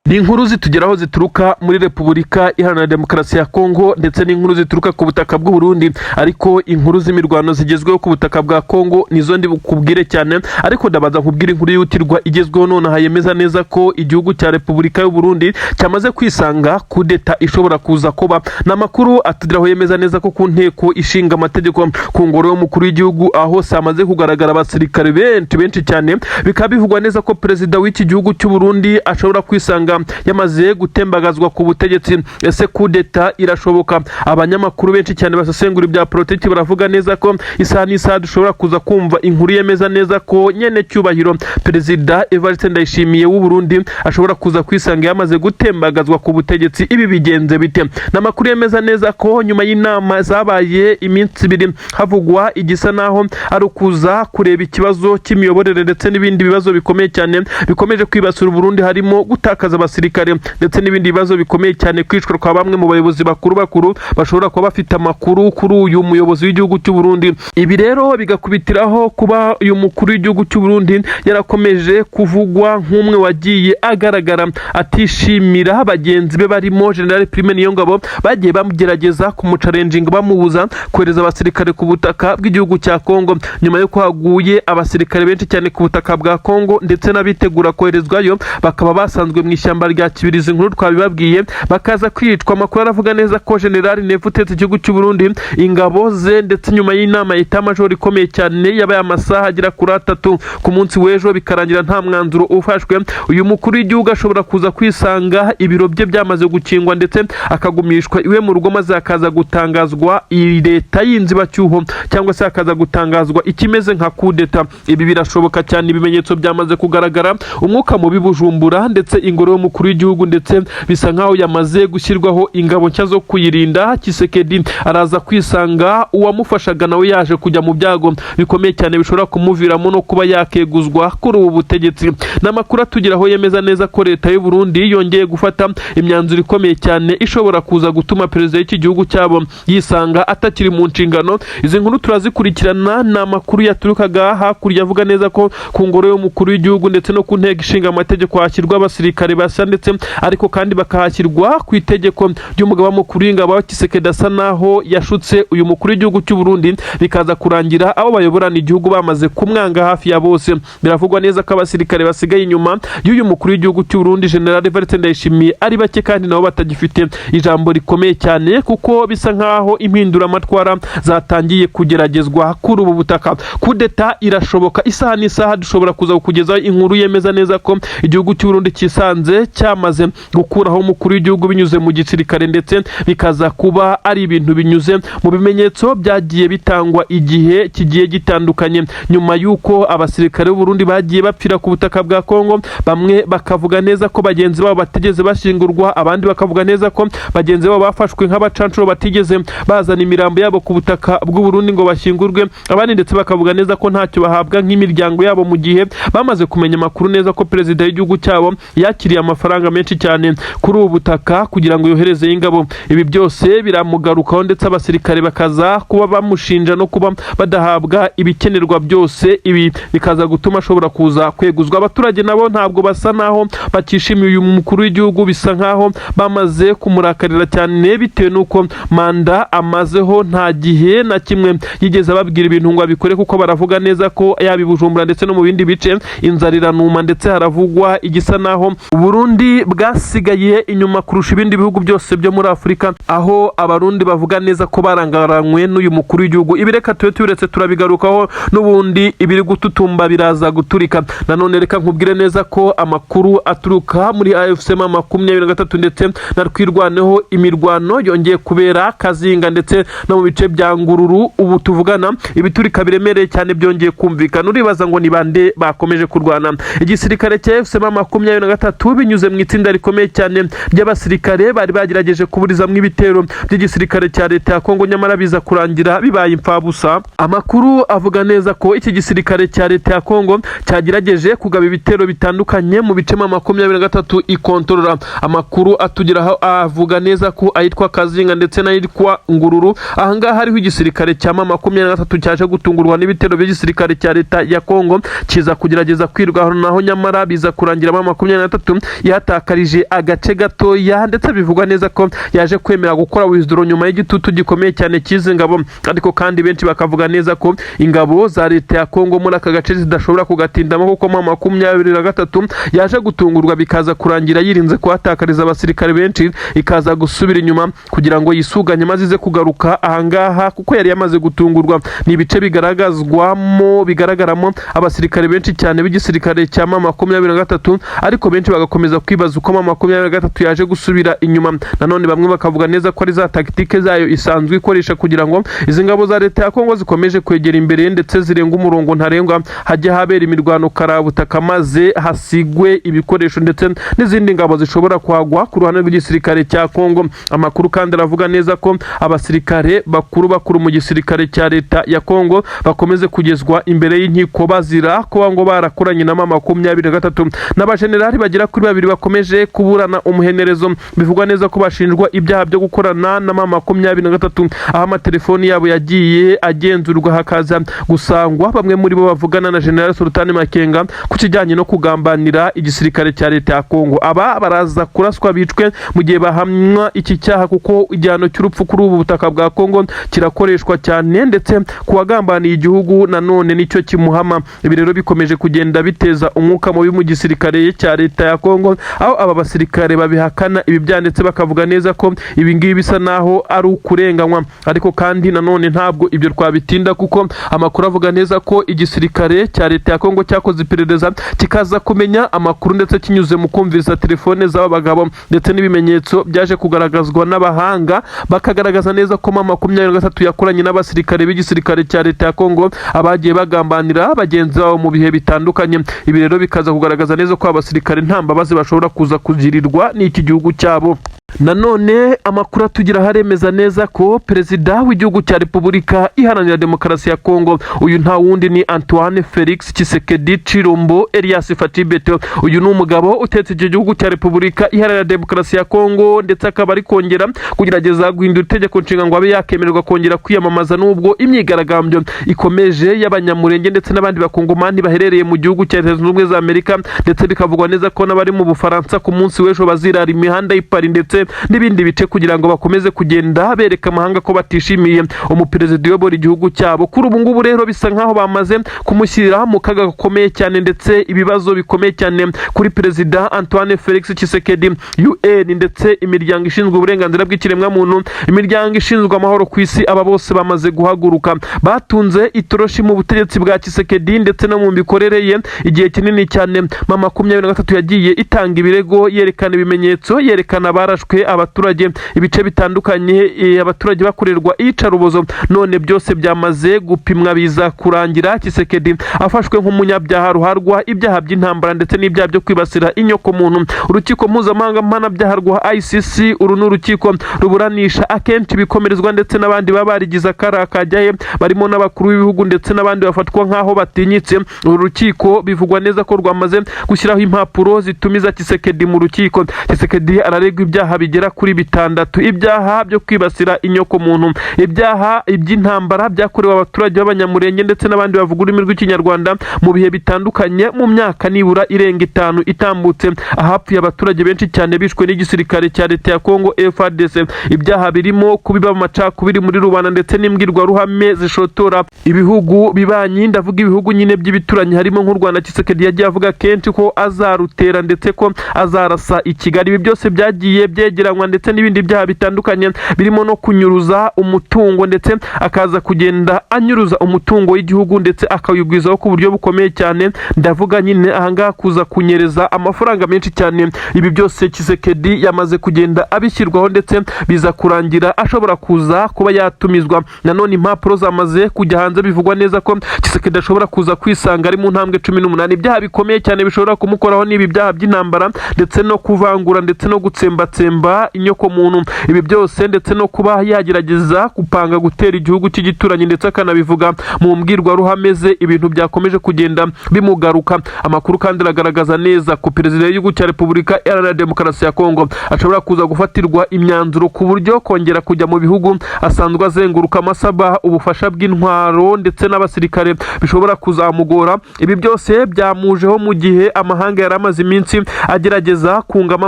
Ni inkuru zitugeraho zituruka muri Repubulika Iharanira Demokarasi ya Kongo, ndetse n'inkuru zituruka ku butaka bw'u Burundi. Ariko inkuru z'imirwano zigezweho ku butaka bwa Kongo nizo ndi bukubwire cyane. Ariko ndabanza nkubwire inkuru yihutirwa igezweho nonaha, yemeza neza ko igihugu cya Repubulika y'u Burundi cyamaze kwisanga kudeta ishobora kuza kuba. Ni amakuru atugeraho yemeza neza ko ku Nteko Ishinga Amategeko, ku ngoro y'umukuru w'igihugu, aho hamaze kugaragara abasirikare benshi benshi cyane. Bikaba bivugwa neza ko perezida w'iki gihugu cy'u Burundi ashobora kwisanga yamaze gutembagazwa ku butegetsi. Ese kudeta irashoboka? Abanyamakuru benshi cyane basesengura ibya politiki baravuga neza ko isaha n'isaha dushobora kuza kumva inkuru yemeza neza ko nyene cyubahiro Perezida Evariste Ndayishimiye w'u Burundi ashobora kuza kwisanga yamaze gutembagazwa ku butegetsi. Ibi bigenze bite? Ni amakuru yemeza neza ko nyuma y'inama zabaye iminsi 2, havugwa igisa naho ari ukuza kureba ikibazo cy'imiyoborere ndetse n'ibindi bibazo bikomeye cyane bikomeje kwibasira Burundi, harimo gutakaza abasirikare ndetse n'ibindi bibazo bikomeye cyane, kwicwa kwa bamwe mu bayobozi bakuru bakuru bashobora kuba bafite amakuru kuri uyu muyobozi w'igihugu cy'u Burundi. Ibi rero bigakubitiraho kuba uyu mukuru w'igihugu cy'u Burundi yarakomeje kuvugwa nk'umwe wagiye agaragara atishimira bagenzi be, barimo General Prime Niyongabo, bagiye bamugerageza kumuchallenginga, bamubuza kohereza abasirikare ku butaka bw'igihugu cya Kongo. Nyuma y'uko haguye abasirikare benshi cyane ku butaka bwa Kongo, ndetse n'abitegura koherezwayo bakaba basanzwe mu ishyamba rya Kibirizi, inkuru twabibabwiye, bakaza kwicwa. Amakuru aravuga neza ko General Neva utetse igihugu cy'u Burundi, ingabo ze, ndetse nyuma y'inama ya état-major ikomeye cyane yabaye amasaha agera kuri 3 ku munsi w'ejo, bikarangira nta mwanzuro ufashwe, uyu mukuru w'igihugu ashobora kuza kwisanga ibiro bye byamaze gukingwa, ndetse akagumishwa iwe mu rugo, maze hakaza gutangazwa iyi leta y'inzibacyuho, cyangwa se hakaza gutangazwa ikimeze nka kudeta. Ibi birashoboka cyane, ibimenyetso byamaze kugaragara. Umwuka mubi Bujumbura, ndetse ingoro y'umukuru w'igihugu ndetse bisa nkaho yamaze gushyirwaho ingabo nshya zo kuyirinda. Tshisekedi araza kwisanga uwamufashaga nawe yaje kujya mu byago bikomeye cyane bishobora kumuviramo no kuba yakeguzwa kuri ubu butegetsi. Ni amakuru atugeraho yemeza neza ko leta y'u Burundi yongeye gufata imyanzuro ikomeye cyane ishobora kuza gutuma perezida w'iki gihugu cyabo yisanga atakiri mu nshingano. Izi nkuru turazikurikirana. Ni amakuru yaturukaga hakurya avuga neza ko ku ngoro y'umukuru w'igihugu ndetse no ku Nteko Ishinga Amategeko hashyirwa abasirikare bashya, ndetse ariko kandi bakahashyirwa ku itegeko ry'umugaba mukuru w'ingabo. Tshisekedi asa naho yashutse uyu mukuru w'igihugu cy'u Burundi, bikaza kurangira abo bayoborana igihugu bamaze kumwanga hafi ya bose. Biravugwa neza ko abasirikare basigaye inyuma y'uyu mukuru w'igihugu cy'u Burundi, General Evariste Ndayishimiye, ari bake, kandi nabo batagifite ijambo rikomeye cyane, kuko bisa nkaho impinduramatwara zatangiye kugeragezwa kuri ubu butaka. Kudeta irashoboka, isaha n'isaha dushobora kuza kukugezaho inkuru yemeza neza ko igihugu cy'u Burundi cyisanze cyamaze gukuraho umukuru w'igihugu binyuze mu gisirikare, ndetse bikaza kuba ari ibintu binyuze mu bimenyetso byagiye bitangwa igihe kigiye gitandukanye, nyuma y'uko abasirikare b'u Burundi bagiye bapfira ku butaka bwa Kongo. Bamwe bakavuga neza ko bagenzi babo batigeze bashyingurwa, abandi bakavuga neza ko bagenzi babo bafashwe nk'abacancuro, batigeze bazana imirambo yabo ku butaka bw'u Burundi ngo bashyingurwe, abandi ndetse bakavuga neza ko ntacyo bahabwa nk'imiryango yabo, mu gihe bamaze kumenya amakuru neza ko perezida w'igihugu cyabo yakiriye amafaranga menshi cyane kuri ubu butaka kugira ngo yoherezeyo ingabo. Ibi byose biramugarukaho, ndetse abasirikare bakaza kuba bamushinja no kuba badahabwa ibikenerwa byose. Ibi bikaza gutuma ashobora kuza kweguzwa. Abaturage nabo ntabwo basa naho bakishimiye uyu mukuru w'igihugu, bisa nkaho bamaze kumurakarira cyane, bitewe n'uko manda amazeho nta gihe na kimwe yigeze ababwira ibintu ngo abikore, kuko baravuga neza ko yaba i Bujumbura ndetse no mu bindi bice inzara iranuma, ndetse haravugwa igisa naho Burundi bwasigaye inyuma kurusha ibindi bihugu byose byo muri Afurika, aho Abarundi bavuga neza ko barangaranywe n'uyu mukuru w'igihugu. Ibi reka tube tubiretse, turabigarukaho n'ubundi, ibiri gututumba biraza guturika. Nanone reka nkubwire neza ko amakuru aturuka muri AFC M23 ndetse na Twirwaneho, imirwano yongeye kubera Kazinga ndetse no mu bice bya Ngururu. Ubu tuvugana ibiturika biremereye cyane byongeye kumvikana. Uribaza ngo ni bande bakomeje kurwana? Igisirikare cya AFC M23, binyuze mu itsinda rikomeye cyane ry'abasirikare bari bagerageje kuburizamwo ibitero by'igisirikare cya leta ya Kongo, nyamara biza kurangira bibaye imfabusa. Amakuru avuga neza ko iki gisirikare cya leta ya Kongo cyagerageje kugaba ibitero bitandukanye mu bice M23 ikontorora. Amakuru atugeraho avuga neza ko ayitwa Kazinga ndetse n'ayitwa Ngururu, ahangaha hariho igisirikare cya M23 cyaje gutungurwa n'ibitero by'igisirikare cya leta ya Kongo, kiza kugerageza kwirwanaho, nyamara biza kurangira M23 Yahatakarije agace gatoya, ndetse bivugwa neza ko yaje kwemera gukora withdraw nyuma y'igitutu gikomeye cyane cy'izi ngabo. Ariko kandi benshi bakavuga neza ko ingabo za leta ya Kongo muri aka gace zidashobora kugatindamo, kuko M23 yaje gutungurwa, bikaza kurangira yirinze kuhatakariza abasirikare benshi, ikaza gusubira inyuma kugira ngo yisuganye maze ize kugaruka ahangaha, kuko yari yamaze gutungurwa. Ni ibice bigaragazwamo, bigaragaramo abasirikare benshi cyane b'igisirikare cya M23, ariko benshi bagakomeza kwibaza uko M23 yaje gusubira inyuma. Nanone bamwe bakavuga neza ko ari za tactique zayo isanzwe ikoresha kugira ngo izi ngabo za leta ya Kongo zikomeje kwegera imbere ndetse zirenga umurongo ntarengwa, hajya habera imirwano karabutaka, maze hasigwe ibikoresho ndetse n'izindi ngabo zishobora kuhagwa ku ruhande rw'igisirikare cya Kongo. Amakuru kandi aravuga neza ko abasirikare bakuru bakuru mu gisirikare cya leta ya Kongo bakomeze kugezwa imbere y'inkiko, bazira kuba ngo barakoranye na M23. N'abajenerali bagera kuri babiri bakomeje kuburana umuhenerezo, bivugwa neza ko bashinjwa ibyaha byo gukorana na M23, aho amatelefoni yabo yagiye agenzurwa, hakaza gusangwa bamwe muri bo bavugana na General Sultani Makenga ku kijyanye no kugambanira igisirikare cya leta ya Kongo. Aba baraza kuraswa bicwe mu gihe bahamwa iki cyaha, kuko igihano cy'urupfu kuri ubu butaka bwa Kongo kirakoreshwa cyane, ndetse ku wagambaniye igihugu nanone nicyo kimuhama. Ibi rero bikomeje kugenda biteza umwuka mubi mu gisirikare cya leta ya Kongo, aho aba basirikare babihakana ibi byaha, ndetse bakavuga neza ko ibi ngibi bisa naho ari ukurenganywa. Ariko kandi nanone ntabwo ibyo twabitinda, kuko amakuru avuga neza ko igisirikare cya leta ya Kongo cyakoze iperereza, kikaza kumenya amakuru, ndetse kinyuze mu kumviriza telefone z'aba bagabo ndetse n'ibimenyetso byaje kugaragazwa n'abahanga, bakagaragaza neza ko M23 yakoranye n'abasirikare b'igisirikare cya leta ya Kongo abagiye bagambanira bagenzi babo mu bihe bitandukanye. Ibi rero bikaza kugaragaza neza ko abasirikare nta mbabazi bashobora kuza kugirirwa n'iki gihugu cyabo. Nanone amakuru atugira haremeza neza ko perezida w'igihugu cya Repubulika Iharanira Demokarasi ya Kongo, uyu nta wundi ni Antoine Felix Tshisekedi Tshilombo Elias Fatshi Béton. Uyu ni umugabo utetse iki gihugu cya Repubulika Iharanira Demokarasi ya Kongo, ndetse akaba ari kongera kugerageza guhindura itegeko nshinga ngo abe yakemererwa kongera kwiyamamaza, nubwo imyigaragambyo ikomeje y'Abanyamurenge ndetse n'abandi Bakongomani baherereye mu gihugu cya Leta Zunze Ubumwe za Amerika, ndetse bikavugwa neza ko n'abari mu Bufaransa ku munsi w'ejo bazirara imihanda y'i Paris ndetse n'ibindi bice, kugira ngo bakomeze kugenda bereka amahanga ko batishimiye umuperezida uyobora igihugu cyabo. Kuri ubu ngubu rero bisa nkaho bamaze kumushyira mu kaga gakomeye cyane, ndetse ibibazo bikomeye cyane kuri perezida Antoine Felix Tshisekedi. UN ndetse imiryango ishinzwe uburenganzira bw'ikiremwamuntu, imiryango ishinzwe amahoro ku isi, aba bose bamaze guhaguruka, batunze itoroshi mu butegetsi bwa Tshisekedi ndetse no mu mikorere ye igihe kinini cyane. M23 yagiye itanga ibirego, yerekana ibimenyetso, yerekana abarashwe, abaturage, ibice bitandukanye, abaturage bakorerwa iyicarubozo. None byose byamaze gupimwa, biza kurangira Tshisekedi afashwe nk'umunyabyaha ruharwa, ibyaha by'intambara ndetse n'ibyaha byo kwibasira inyoko muntu. Urukiko mpuzamahanga mpanabyaha rwa ICC, uru ni urukiko ruburanisha akenshi ibikomerezwa ndetse n'abandi baba barigize akara kajyahe, barimo n'abakuru b'ibihugu ndetse n'abandi bafatwa nk'aho batinyitse. Uru rukiko bivugwa neza ko rwamaze gushyiraho impapuro zitumiza Tshisekedi mu rukiko. Tshisekedi araregwa ibyaha bigera kuri bitandatu: ibyaha byo kwibasira inyoko muntu, ibyaha iby'intambara byakorewe abaturage b'Abanyamurenge ndetse n'abandi bavuga ururimi rw'Ikinyarwanda mu bihe bitandukanye, mu myaka nibura irenga 5 itambutse, ahapfuye abaturage benshi cyane bishwe n'igisirikare cya leta ya Kongo FARDC, ibyaha birimo kubiba amacakubiri muri rubanda ndetse n'imbwirwaruhame zishotora ibihugu bibanyi, ndavuga ibihugu nyine by'ibituranyi harimo nk'u Rwanda. Tshisekedi yagiye avuga kenshi ko azarutera ndetse ko azarasa i Kigali. Ibi byose byagiye byegeranywa ndetse n'ibindi byaha bitandukanye birimo no kunyuruza umutungo, ndetse akaza kugenda anyuruza umutungo w'igihugu ndetse akawigwizaho ku buryo bukomeye cyane, ndavuga nyine ahangaha kuza kunyereza amafaranga menshi cyane. Ibi byose Tshisekedi yamaze kugenda abishyirwaho, ndetse biza kurangira ashobora kuza kuba yatumizwa. Nanone impapuro zamaze kujya hanze, bivugwa neza ko Tshisekedi ashobora kuza kwisanga ari mu ntambwe 18. Ibyaha bikomeye cyane bishobora kumukoraho n'ibi byaha by'intambara ndetse no kuvangura ndetse no gutsembatsemba. gutsemba inyoko muntu. Ibi byose ndetse no kuba yagerageza gupanga gutera igihugu cy'igituranyi, ndetse akanabivuga mu mbwirwaruhame ze, ibintu byakomeje kugenda bimugaruka. Amakuru kandi aragaragaza neza ko perezida w'igihugu cya Repubulika Iharanira Demokarasi ya Kongo ashobora kuza gufatirwa imyanzuro ku buryo kongera kujya mu bihugu asanzwe azenguruka amasaba ubufasha bw'intwaro ndetse n'abasirikare bishobora kuzamugora. Ibi byose byamujeho mu gihe amahanga yari amaze iminsi agerageza kungama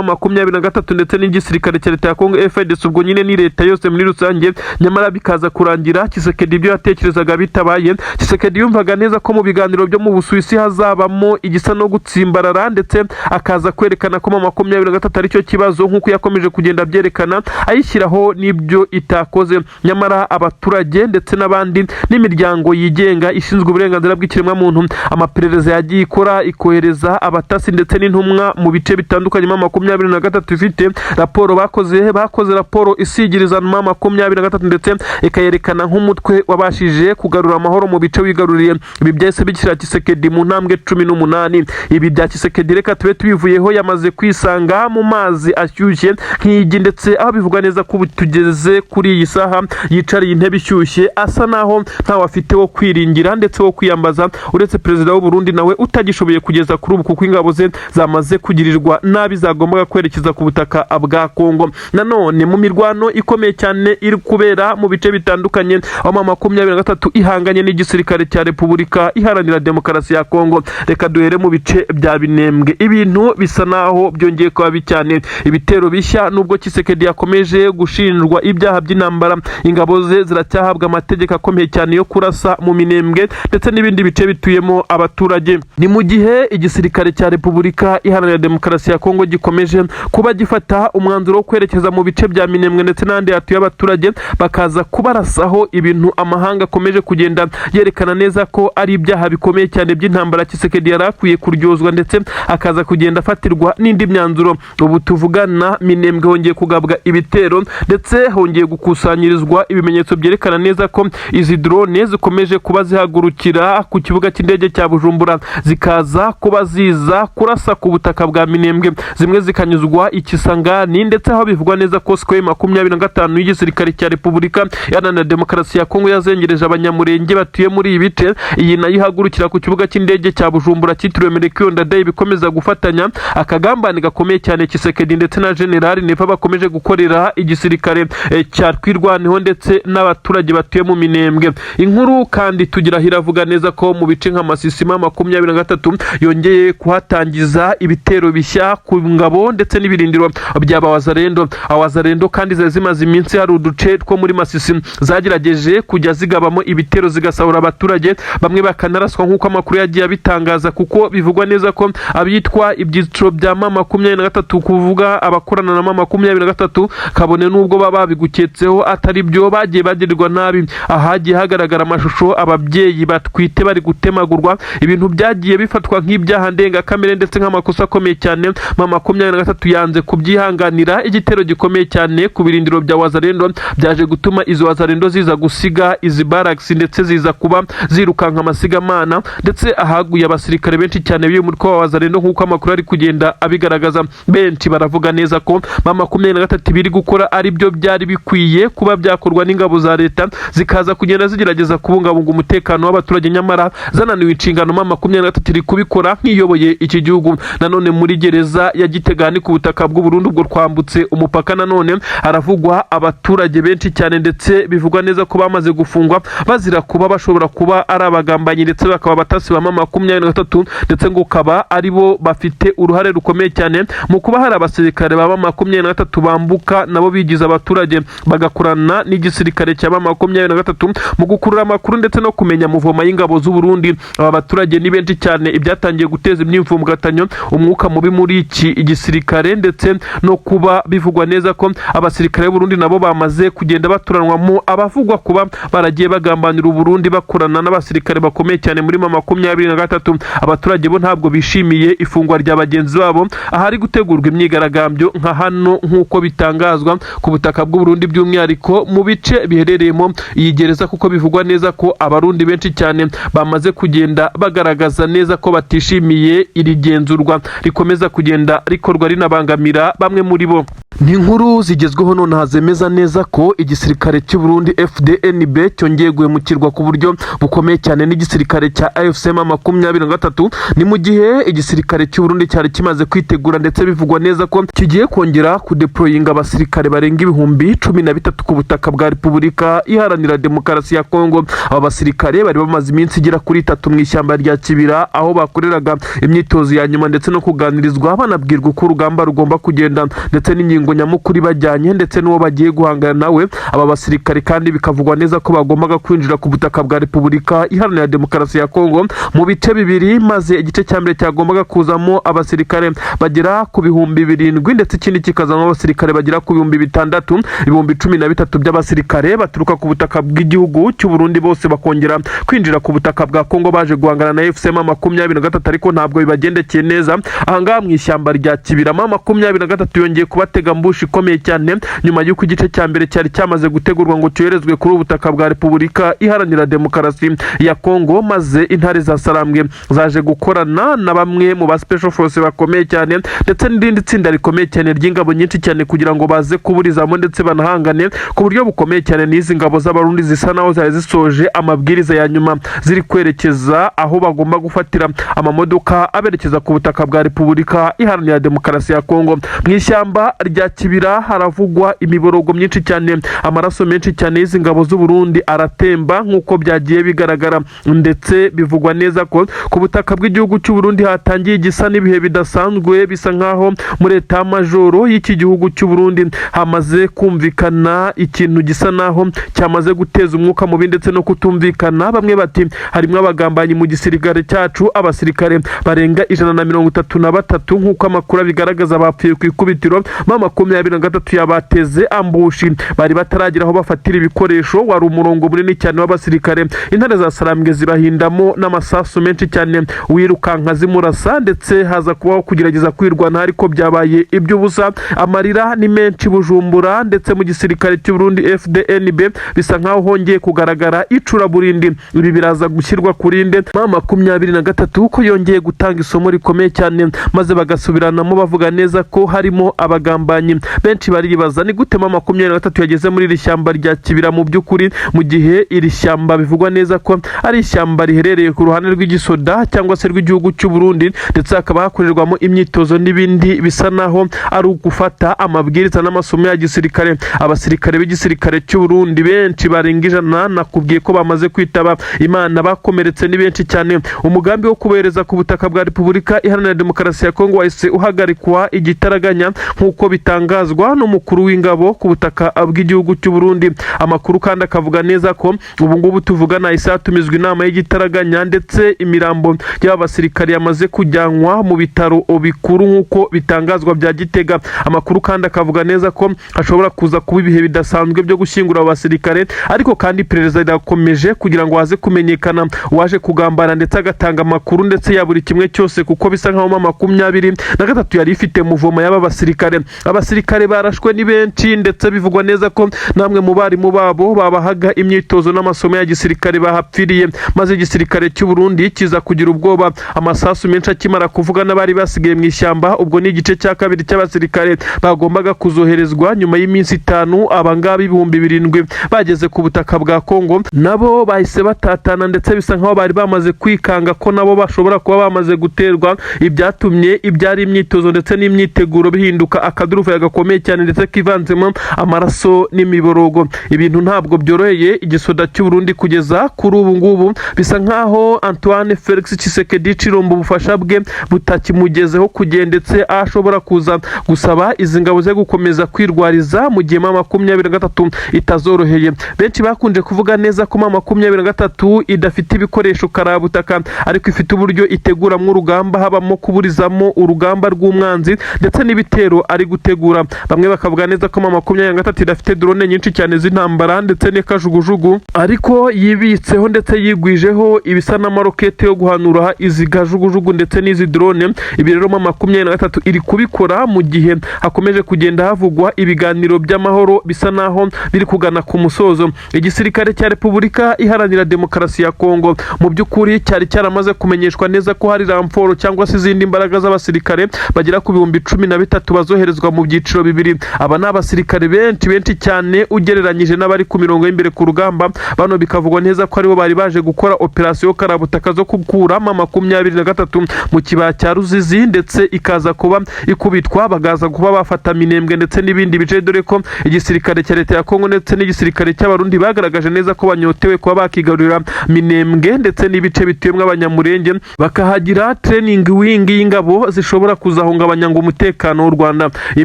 23 ndetse n'igisirikare cya leta ya Kongo FARDC, ubwo nyine ni leta yose muri rusange, nyamara bikaza kurangira Tshisekedi ibyo yatekerezaga bitabaye. Tshisekedi yumvaga neza ko mu biganiro byo mu Busuwisi hazabamo igisa no gutsimbarara, ndetse akaza kwerekana ko M23 aricyo kibazo, nk'uko yakomeje kugenda abyerekana ayishyiraho n'ibyo itakoze. Nyamara abaturage ndetse n'abandi n'imiryango yigenga ishinzwe uburenganzira bw'ikiremwamuntu, amaperereza yagiye ikora, ikohereza abatasi ndetse n'intumwa mu bice bitandukanye M23 ifite raporo bakoze raporo isigiriza M23 ndetse ikayerekana nk'umutwe wabashije kugarura amahoro mu bice wigaruriye. Ibi byahise bishyira Tshisekedi mu ntambwe 18. Ibi bya Tshisekedi reka tube tubivuyeho, yamaze kwisanga mu mazi ashyushye nk'igi, ndetse aho bivugwa neza ko ubu tugeze kuri iyi saha yicariye intebe ishyushye, asa naho ntawe afite wo kwiringira ndetse wo kwiyambaza uretse perezida w'u Burundi, nawe utagishoboye kugeza kuri ubu, kuko ingabo ze zamaze kugirirwa nabi zagombaga kwerekeza ku butaka bwa Kongo. Nanone mu mirwano ikomeye cyane iri kubera mu bice bitandukanye, aho M23 ihanganye n'igisirikare cya Repubulika Iharanira Demokarasi ya Kongo, reka duhere mu bice bya Minembwe. Ibintu bisa naho byongeye kuba bibi cyane, ibitero bishya. Nubwo Tshisekedi yakomeje gushinjwa ibyaha by'intambara, ingabo ze ziracyahabwa amategeko akomeye cyane yo kurasa mu Minembwe ndetse n'ibindi bice bituyemo abaturage. Ni mu gihe igisirikare cya Repubulika Iharanira Demokarasi ya Kongo gikomeje kuba gifata umwanzuro wo kwerekeza mu bice bya Minembwe ndetse n'ahandi hatuye abaturage, bakaza kubarasaho, ibintu amahanga akomeje kugenda yerekana neza ko ari ibyaha bikomeye cyane by'intambara Tshisekedi yari akwiye kuryozwa ndetse akaza kugenda afatirwa n'indi myanzuro. Ubu tuvugana, Minembwe hongeye kugabwa ibitero ndetse hongeye gukusanyirizwa ibimenyetso byerekana neza ko izi drone zikomeje kuba zihagurukira ku kibuga cy'indege cya Bujumbura, zikaza kuba ziza kurasa ku butaka bwa Minembwe, zimwe zikanyuzwa i Kisangani, ndetse aho bivugwa neza ko Sukhoi 25 y'igisirikare cya Repubulika Iharanira Demokarasi ya Kongo yazengereje Abanyamurenge batuye muri ibi bice. Iyi nayo ihagurukira ku kibuga cy'indege cya Bujumbura cyitiriwe Melchior Ndadaye. Bikomeza gufatanya akagambane gakomeye cyane Tshisekedi ndetse na General Neva bakomeje gukorera igisirikare cya Twirwaneho ndetse n'abaturage batuye mu Minembwe. Inkuru kandi tugira iravuga neza ko mu bice nka Masisi, M23 yongeye kuhatangiza ibitero bishya ku ngabo ndetse n'ibirindiro bya Bawazarendo. Abawazarendo kandi zari zimaze iminsi hari uduce two muri Masisi zagerageje kujya zigabamo ibitero, zigasahura abaturage, bamwe bakanaraswa, nk'uko amakuru yagiye abitangaza, kuko bivugwa neza ko abitwa ibyiciro bya M23, kuvuga abakorana na M23, kabone n'ubwo baba babiguketseho atari byo, bagiye bagirirwa nabi. Ahagiye hagaragara amashusho ababyeyi batwite bari gutemagurwa, ibintu byagiye bifatwa nk'ibyaha ndengakamere ndetse nk'amakosa akomeye cyane. M23 yanze kubyihanganira. Igitero gikomeye cyane ku birindiro bya Wazarendo byaje gutuma izo Wazarendo ziza gusiga izi barracks, ndetse ziza kuba zirukanka amasigamana, ndetse ahaguye abasirikare benshi cyane b'uyu mutwe wa Wazarendo, nk'uko amakuru ari kugenda abigaragaza. Benshi baravuga neza ko M23 biri gukora ari byo byari bikwiye kuba byakorwa n'ingabo za leta, zikaza kugenda zigerageza kubungabunga umutekano w'abaturage, nyamara zananiwe inshingano. M23 iri kubikora nk'iyoboye iki gihugu. Nanone muri gereza ya Gitega ni ku butaka bw'u Burundi, ubwo twambutse umupaka, nanone haravugwa abaturage benshi cyane, ndetse bivugwa neza ko bamaze gufungwa bazira kuba bashobora kuba ari abagambanyi, ndetse bakaba abatasi ba M23, ndetse ngo kaba ari bo bafite uruhare rukomeye cyane mu kuba hari abasirikare ba M23 bambuka nabo bigize abaturage, bagakorana n'igisirikare cya M23 mu gukurura amakuru ndetse no kumenya mouvement y'ingabo z'u Burundi. Aba baturage ni benshi cyane, ibyatangiye guteza imyivumbagatanyo, umwuka mubi muri iki gisirikare, ndetse no kuba bivugwa neza ko abasirikare b'u Burundi nabo bamaze kugenda baturanwamo abavugwa kuba baragiye bagambanira u Burundi, bakorana n'abasirikare bakomeye cyane muri M23. Abaturage bo ntabwo bishimiye ifungwa rya bagenzi babo, ahari gutegurwa imyigaragambyo nka hano, nk'uko bitangazwa ku butaka bw'u Burundi, by'umwihariko mu bice biherereyemo iyi gereza, kuko bivugwa neza ko Abarundi benshi cyane bamaze kugenda bagaragaza neza ko batishimiye iri genzurwa rikomeza kugenda rikorwa, rinabangamira bamwe muri bo. Ni inkuru zigezweho nonaha zemeza neza ko igisirikare cy'u Burundi FDNB cyongeye guhemukirwa ku buryo bukomeye cyane n'igisirikare cya AFC M23. Ni mu gihe igisirikare cy'u Burundi cyari kimaze kwitegura, ndetse bivugwa neza ko kigiye kongera kudeployinga abasirikare barenga 13,000 ku butaka bwa Repubulika Iharanira Demokarasi ya Kongo. Aba basirikare bari bamaze iminsi igera kuri 3 mu ishyamba rya Kibira, aho bakoreraga imyitozo ya nyuma ndetse no kuganirizwa, banabwirwa uko urugamba rugomba kugenda ndetse n'ingingo nyamukuru ibajyanye ndetse n'uwo bagiye guhangana nawe. Aba basirikare kandi bikavugwa neza ko bagombaga kwinjira ku butaka bwa Repubulika Iharanira Demokarasi ya Kongo mu bice bibiri, maze igice cya mbere cyagombaga kuzamo abasirikare bagera ku 7,000, ndetse ikindi kikazamo abasirikare bagera ku 6,000. 13,000 by'abasirikare baturuka ku butaka bw'igihugu cy'u Burundi bose bakongera kwinjira ku butaka bwa Kongo baje guhangana na AFC M23, ariko ntabwo bibagendekeye neza. Ahangaha mu ishyamba rya Kibira, M23 yongeye kubatega ambush ikomeye cyane, nyuma y'uko igice cya mbere cyari cyamaze gutegurwa ngo cyoherezwe kuri ubu butaka bwa Repubulika Iharanira Demokarasi ya Kongo, maze intare za Sarambwe zaje gukorana na bamwe mu ba special force bakomeye cyane ndetse n'irindi tsinda rikomeye cyane ry'ingabo nyinshi cyane, kugira ngo baze kuburizamo ndetse banahangane ku buryo bukomeye cyane n'izi ngabo z'Abarundi zisa naho zari zisoje amabwiriza ya nyuma, ziri kwerekeza aho bagomba gufatira amamodoka aberekeza ku butaka bwa Repubulika Iharanira Demokarasi ya Kongo. Mu ishyamba rya Kibira haravugwa imiborogo myinshi cyane, amaraso menshi cyane y'izi ngabo z'u Burundi aratemba nk'uko byagiye bigaragara, ndetse bivugwa neza ko ku butaka bw'igihugu cy'u Burundi hatangiye igisa n'ibihe bidasanzwe. Bisa nkaho muri état-major y'iki gihugu cy'u Burundi hamaze kumvikana ikintu gisa naho cyamaze guteza umwuka mubi ndetse no kutumvikana. Bamwe bati harimo abagambanyi mu gisirikare cyacu. Abasirikare barenga 133, nk'uko amakuru abigaragaza, bapfuye ku ikubitiro. M23 yabateze ambush bari bataragera aho bafatira ibikoresho. Wari umurongo munini cyane w'abasirikare, intare za Sarambwe zibahindamo n'amasasu menshi cyane, wirukanka zimurasa, ndetse haza kubaho kugerageza kwirwanaho, ariko byabaye iby'ubusa. Amarira ni menshi Bujumbura ndetse mu gisirikare cy'u Burundi FDNB bisa nkaho hongeye kugaragara icuraburindi. Ibi biraza gushyirwa kuri nde? M23 ko yongeye gutanga isomo rikomeye cyane, maze bagasubiranamo bavuga neza ko harimo abagambanyi. Benshi baribaza ni gute M23 yageze muri iri shyamba rya Kibira mu by'ukuri, mu gihe iri shyamba bivugwa neza ko ari ishyamba riherereye ku ruhande rw'igisoda cyangwa se rw'igihugu cy'u Burundi, ndetse hakaba hakorerwamo imyitozo n'ibindi bisa naho ari ugufata amabwiriza n'amasomo ya gisirikare. Abasirikare b'igisirikare cy'u Burundi benshi barenga 100 nakubwiye ko bamaze kwitaba Imana, bakomeretse ni benshi cyane. Umugambi wo kubohereza ku butaka bwa Repubulika Iharanira Demokarasi ya Kongo wahise uhagarikwa igitaraganya, nk'uko bitangazwa n'umukuru w'ingabo ku butaka bw'igihugu cy'u Burundi. Amakuru kandi akavuga neza ko ubu ngubu tuvugana hahise hatumizwa inama y'igitaraganya, ndetse imirambo y'aba basirikare yamaze kujyanwa mu bitaro bikuru, nk'uko bitangazwa, bya Gitega. Amakuru kandi akavuga neza ko hashobora kuza kuba ibihe bidasanzwe byo gushyingura abo basirikare, ariko kandi iperereza rirakomeje kugira ngo haze kumenyekana uwaje kugambana ndetse agatanga amakuru ndetse ya buri kimwe cyose, kuko bisa nkaho M23 yari ifite mouvement y'aba basirikare. Abasirikare barashwe ni benshi, ndetse bivugwa neza ko namwe mu barimu babo babahaga imyitozo n'amasomo ya gisirikare bahapfiriye, maze igisirikare cy'u Burundi kiza kugira ubwoba amasasu menshi akimara kuvuga n'abari basigaye mu ishyamba. Ubwo ni igice cya kabiri cy'abasirikare bagombaga kuzoherezwa nyuma y'iminsi 5. Abangaba 7,000 bageze ku butaka bwa Kongo nabo bahise batatana, ndetse bisa nkaho bari bamaze kwikanga ko nabo bashobora kuba bamaze guterwa, ibyatumye ibyari imyitozo ndetse n'imyiteguro bihinduka akaduruvayo gakomeye cyane ndetse kivanzemo amaraso n'imiborogo. Ibintu ntabwo byoroheye igisoda cy'u Burundi kugeza kuri ubu ngubu. Bisa nkaho Antoine Felix Tshisekedi Tshilombo ubufasha bwe butakimugezeho kugenda, ndetse ashobora kuza gusaba izi ngabo ze gukomeza kwirwariza mu gihe M23 itazoroheye. Benshi bakunze kuvuga neza ko M23 idafite ibikoresho karabutaka, ariko ifite uburyo iteguramo urugamba, habamo kuburizamo urugamba rw'umwanzi ndetse n'ibitero ari gutegura. Bamwe bakavuga neza ko M23 idafite drone nyinshi cyane z'intambara ndetse n'ikajugujugu, ariko yibitseho ndetse yigwijeho ibisa n'amarokete yo guhanura izi kajugujugu ndetse n'izi drone. Ibi rero M23 iri kubikora mu gihe hakomeje kugenda havugwa ibiganiro by'amahoro bisa naho biri kugana ku musozo. Igisirikare cya Repubulika Iharanira Demokarasi ya Kongo mu by'ukuri cyari cyaramaze kumenyeshwa neza ko hari renfort cyangwa se izindi mbaraga z'abasirikare bagera ku 13,000 bazoherezwa mu byiciro. byiciro bibiri. Aba ni abasirikare benshi benshi cyane ugereranyije n'abari ku mirongo y'imbere ku rugamba. Bano bikavugwa neza ko aribo bari baje gukora operasiyo karabutaka zo gukuramo 23 mu kibaya cya Ruzizi, ndetse ikaza kuba ikubitwa, bagaza kuba bafata Minembwe ndetse n'ibindi bice, dore ko igisirikare cya leta ya Kongo ndetse n'igisirikare cy'Abarundi bagaragaje neza ko banyotewe kuba bakigarurira Minembwe ndetse n'ibice bituyemo Abanyamurenge, bakahagira training wing y'ingabo zishobora kuzahungabanya ngo umutekano w'u Rwanda. Iyi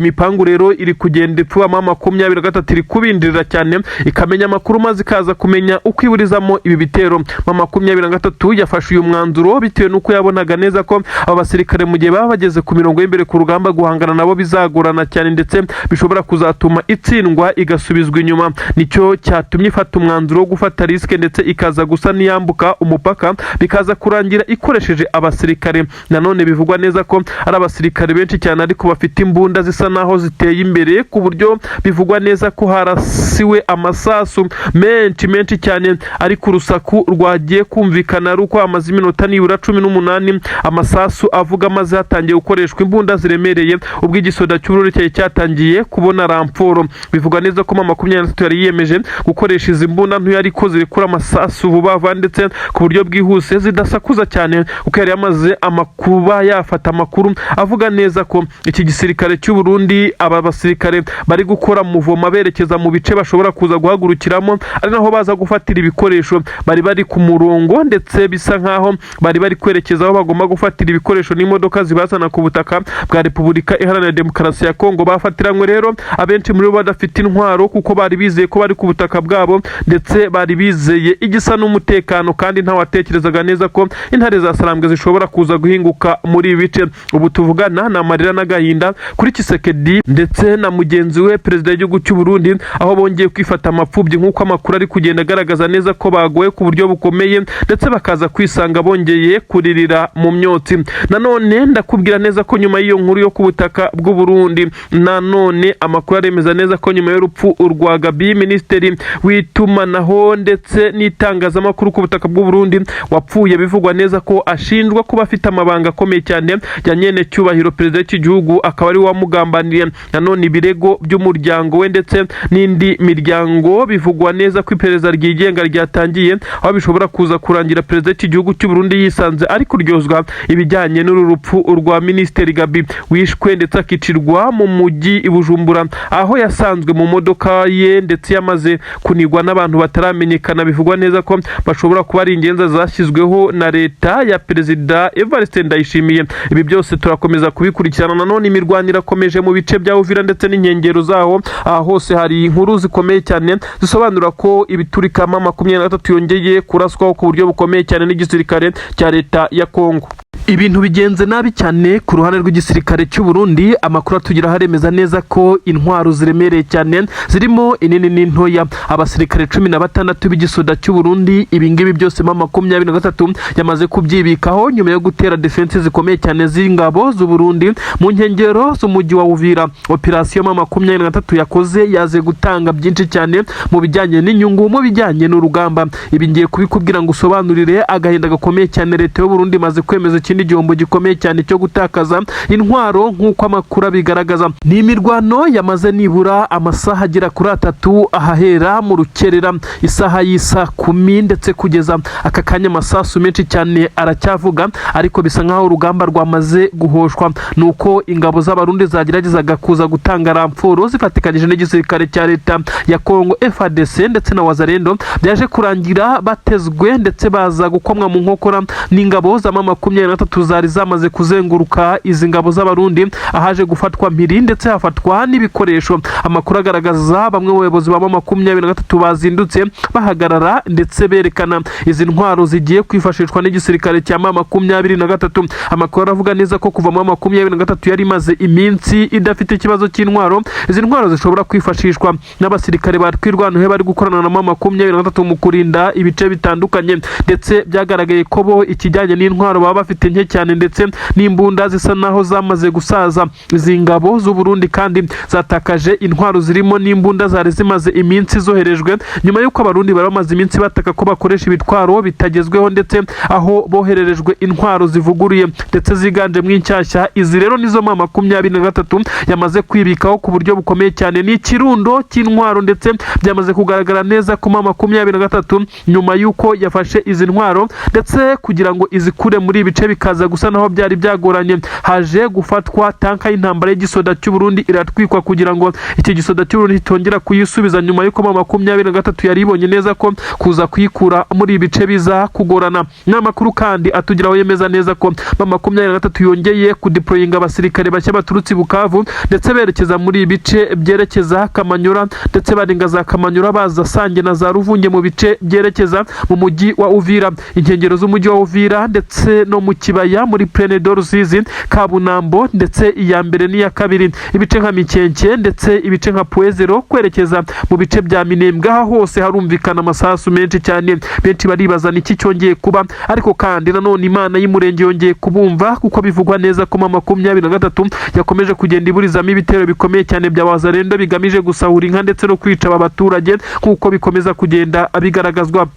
mipangu rero iri kugenda ipfubamo, 23 iri kubinjirira cyane, ikamenya amakuru maze ikaza kumenya uko iburizamo ibi bitero. 23 yafashe uyu mwanzuro bitewe n'uko yabonaga neza ko aba basirikare, mu gihe baba bageze ku mirongo y'imbere ku rugamba, guhangana nabo bizagorana cyane, ndetse bishobora kuzatuma itsindwa igasubizwa inyuma. Nicyo cyatumye ifata umwanzuro wo gufata risque, ndetse ikaza gusa n'iyambuka umupaka, bikaza kurangira ikoresheje abasirikare nanone bivugwa neza ko ari abasirikare benshi cyane, ariko bafite imbunda zisa naho ziteye imbere, ku buryo bivugwa neza ko harasiwe amasasu menshi menshi cyane. Ariko urusaku rwagiye kumvikana ari uko hamaze iminota nibura 18 amasasu avuga, maze hatangiye gukoreshwa imbunda ziremereye, ubwo igisoda cy'Ubururu cyari cyatangiye kubona renfort. Bivugwa neza ko 23 yari yiyemeje gukoresha izi mbunda ntoya, ariko zirekura amasasu vuba vuba ndetse ku buryo bwihuse, zidasakuza cyane, kuko yari yamaze amakuba yafata amakuru avuga neza ko iki gisirikare cy'u Burundi, aba basirikare bari gukora mouvement berekeza mu bice bashobora kuza guhagurukiramo, ari naho baza gufatira ibikoresho. Bari bari ku murongo, ndetse bisa nkaho bari bari kwerekeza aho bagomba gufatira ibikoresho n'imodoka zibazana ku butaka bwa Repubulika Iharanira Demokarasi ya Kongo. Bafatiranywe rero abenshi muri bo badafite intwaro, kuko bari bizeye ko bari ku butaka bwabo, ndetse bari bizeye igisa n'umutekano, kandi ntawatekerezaga neza ko intare za Sarambwe zishobora kuza guhinguka muri ibi bice. Ubu tuvugana ni amarira n'agahinda kuri Tshisekedi ndetse na mugenzi we perezida w'igihugu cy'u Burundi, aho bongeye kwifata amapfubyi, nk'uko amakuru ari kugenda agaragaza neza ko bagowe ku buryo bukomeye, ndetse bakaza kwisanga bongeye kuririra mu myotsi. Nanone ndakubwira neza ko nyuma y'iyo nkuru yo ku butaka bw'u Burundi, nanone amakuru aremeza neza ko nyuma y'urupfu rwa Gabi, minisitiri w'itumanaho ndetse n'itangazamakuru ku butaka bw'u Burundi, wapfuye bivugwa neza ko ashinjwa kuba afite amabanga akomeye cyane ya nyene cyubahiro perezida w'iki gihugu, akaba ari we wamugambaniye. Nanone ibirego by'umuryango we ndetse n'indi miryango, bivugwa neza ko iperereza ryigenga ryatangiye, aho bishobora kuza kurangira perezida w'iki gihugu cy'u Burundi yisanze ari kuryozwa ibijyanye n'uru rupfu rwa minisitiri Gabi, wishwe ndetse akicirwa mu mujyi i Bujumbura, aho yasanzwe mu modoka ye ndetse yamaze kunigwa n'abantu bataramenyekana. Bivugwa neza ko bashobora kuba ari ingenza zashyizweho na leta ya perezida Evariste Ndayishimiye. Ibi byose turakomeza kubikurikirana. Nanone imirwano irakomeje mu bice bya Uvira ndetse n'inkengero zaho. Aha hose hari inkuru zikomeye cyane zisobanura ko ibiturikama 23 yongeye kuraswaho ku buryo bukomeye cyane n'igisirikare cya leta ya Kongo. Ibintu bigenze nabi cyane ku ruhande rw'igisirikare cy'u Burundi. Amakuru atugeraho aremeza neza ko intwaro ziremereye cyane, zirimo inini n'intoya, abasirikare 16 b'igisoda cy'u Burundi, ibingibi byose 23 yamaze kubyibikaho nyuma yo gutera défense zikomeye cyane z'ingabo z'u Burundi mu nkengero z'umujyi wa Uvira. Operasiyo 23 yakoze yaze gutanga byinshi cyane mu bijyanye n'inyungu, mu bijyanye n'urugamba. Ibi ngiye kubikubwira ngo usobanurire agahinda gakomeye cyane. Leta y'u Burundi imaze kwemeza ikindi gihombo gikomeye cyane cyo gutakaza intwaro, nk'uko amakuru abigaragaza. Ni imirwano yamaze nibura amasaha agera kuri 3, ahahera mu rukerera isaha y'isa 10, ndetse kugeza aka kanya amasasu menshi cyane aracyavuga, ariko bisa nk'aho urugamba rwamaze guhoshwa. Ni uko ingabo z'Abarundi zageragezaga kuza gutanga renfort zifatikanyije n'igisirikare cya leta ya Kongo, FARDC ndetse na Wazalendo, byaje kurangira batezwe ndetse baza gukomwa mu nkokora n'ingabo za 23 zari zamaze kuzenguruka izi ngabo z'Abarundi, ahaje gufatwa mpiri ndetse hafatwa n'ibikoresho. Amakuru agaragaza bamwe mu bayobozi ba 23 bazindutse bahagarara ndetse berekana izi ntwaro zigiye kwifashishwa n'igisirikare cya 23. Amakuru aravuga neza ko kuva mu 23 yari imaze iminsi idafite ikibazo cy'intwaro, izi ntwaro zishobora kwifashishwa n'abasirikare ba Twirwaneho bari gukorana na 23 mu kurinda ibice bitandukanye, ndetse byagaragaye ko bo ikijyanye n'intwaro baba bafite. inite nke cyane ndetse n'imbunda zisa naho zamaze gusaza. Izi ngabo z'u Burundi kandi zatakaje intwaro zirimo n'imbunda zari zimaze iminsi zoherejwe, nyuma y'uko Abarundi bari bamaze iminsi bataka ko bakoresha ibitwaro bitagezweho, ndetse aho bohererejwe intwaro zivuguruye ndetse ziganjemo inshyashya. Izi rero nizo M23 yamaze kwibikaho ku buryo bukomeye cyane. Ni ikirundo cy'intwaro, ndetse byamaze kugaragara neza ko M23 nyuma y'uko yafashe izi ntwaro, ndetse kugira ngo izikure muri ibi bice bikaza gusa naho byari byagoranye, haje gufatwa tanka y'intambara y'igisoda cy'u Burundi iratwikwa kugira ngo iki gisoda cy'u Burundi kitongera kuyisubiza, nyuma y'uko M23 yari ibonye neza ko kuza kuyikura muri ibi bice biza kugorana. N'amakuru kandi atugeraho yemeza neza ko M23 yongeye kudeployinga abasirikare bashya baturutse i Bukavu, ndetse berekeza muri ibi bice byerekeza Kamanyura, ndetse barenga za Kamanyura baza Sange na za Ruvunge mu bice byerekeza mu mujyi wa Uvira, inkengero z'umujyi wa Uvira, ndetse no mu kibaya muri Plaine de Rusizi, Kabunambo, ndetse iya mbere n'iya kabiri, ibice nka Mikenke, ndetse ibice nka Puezero kwerekeza mu bice bya Minembwe. Aha hose harumvikana amasasu menshi cyane. Benshi baribaza niki cyongeye kuba, ariko kandi nanone Imana y'Umurenge yongeye kubumva, kuko bivugwa neza ko M23 yakomeje kugenda iburizamo ibitero bikomeye cyane bya Wazalendo bigamije gusahura inka ndetse no kwica aba baturage, nk'uko bikomeza kugenda bigaragazwa.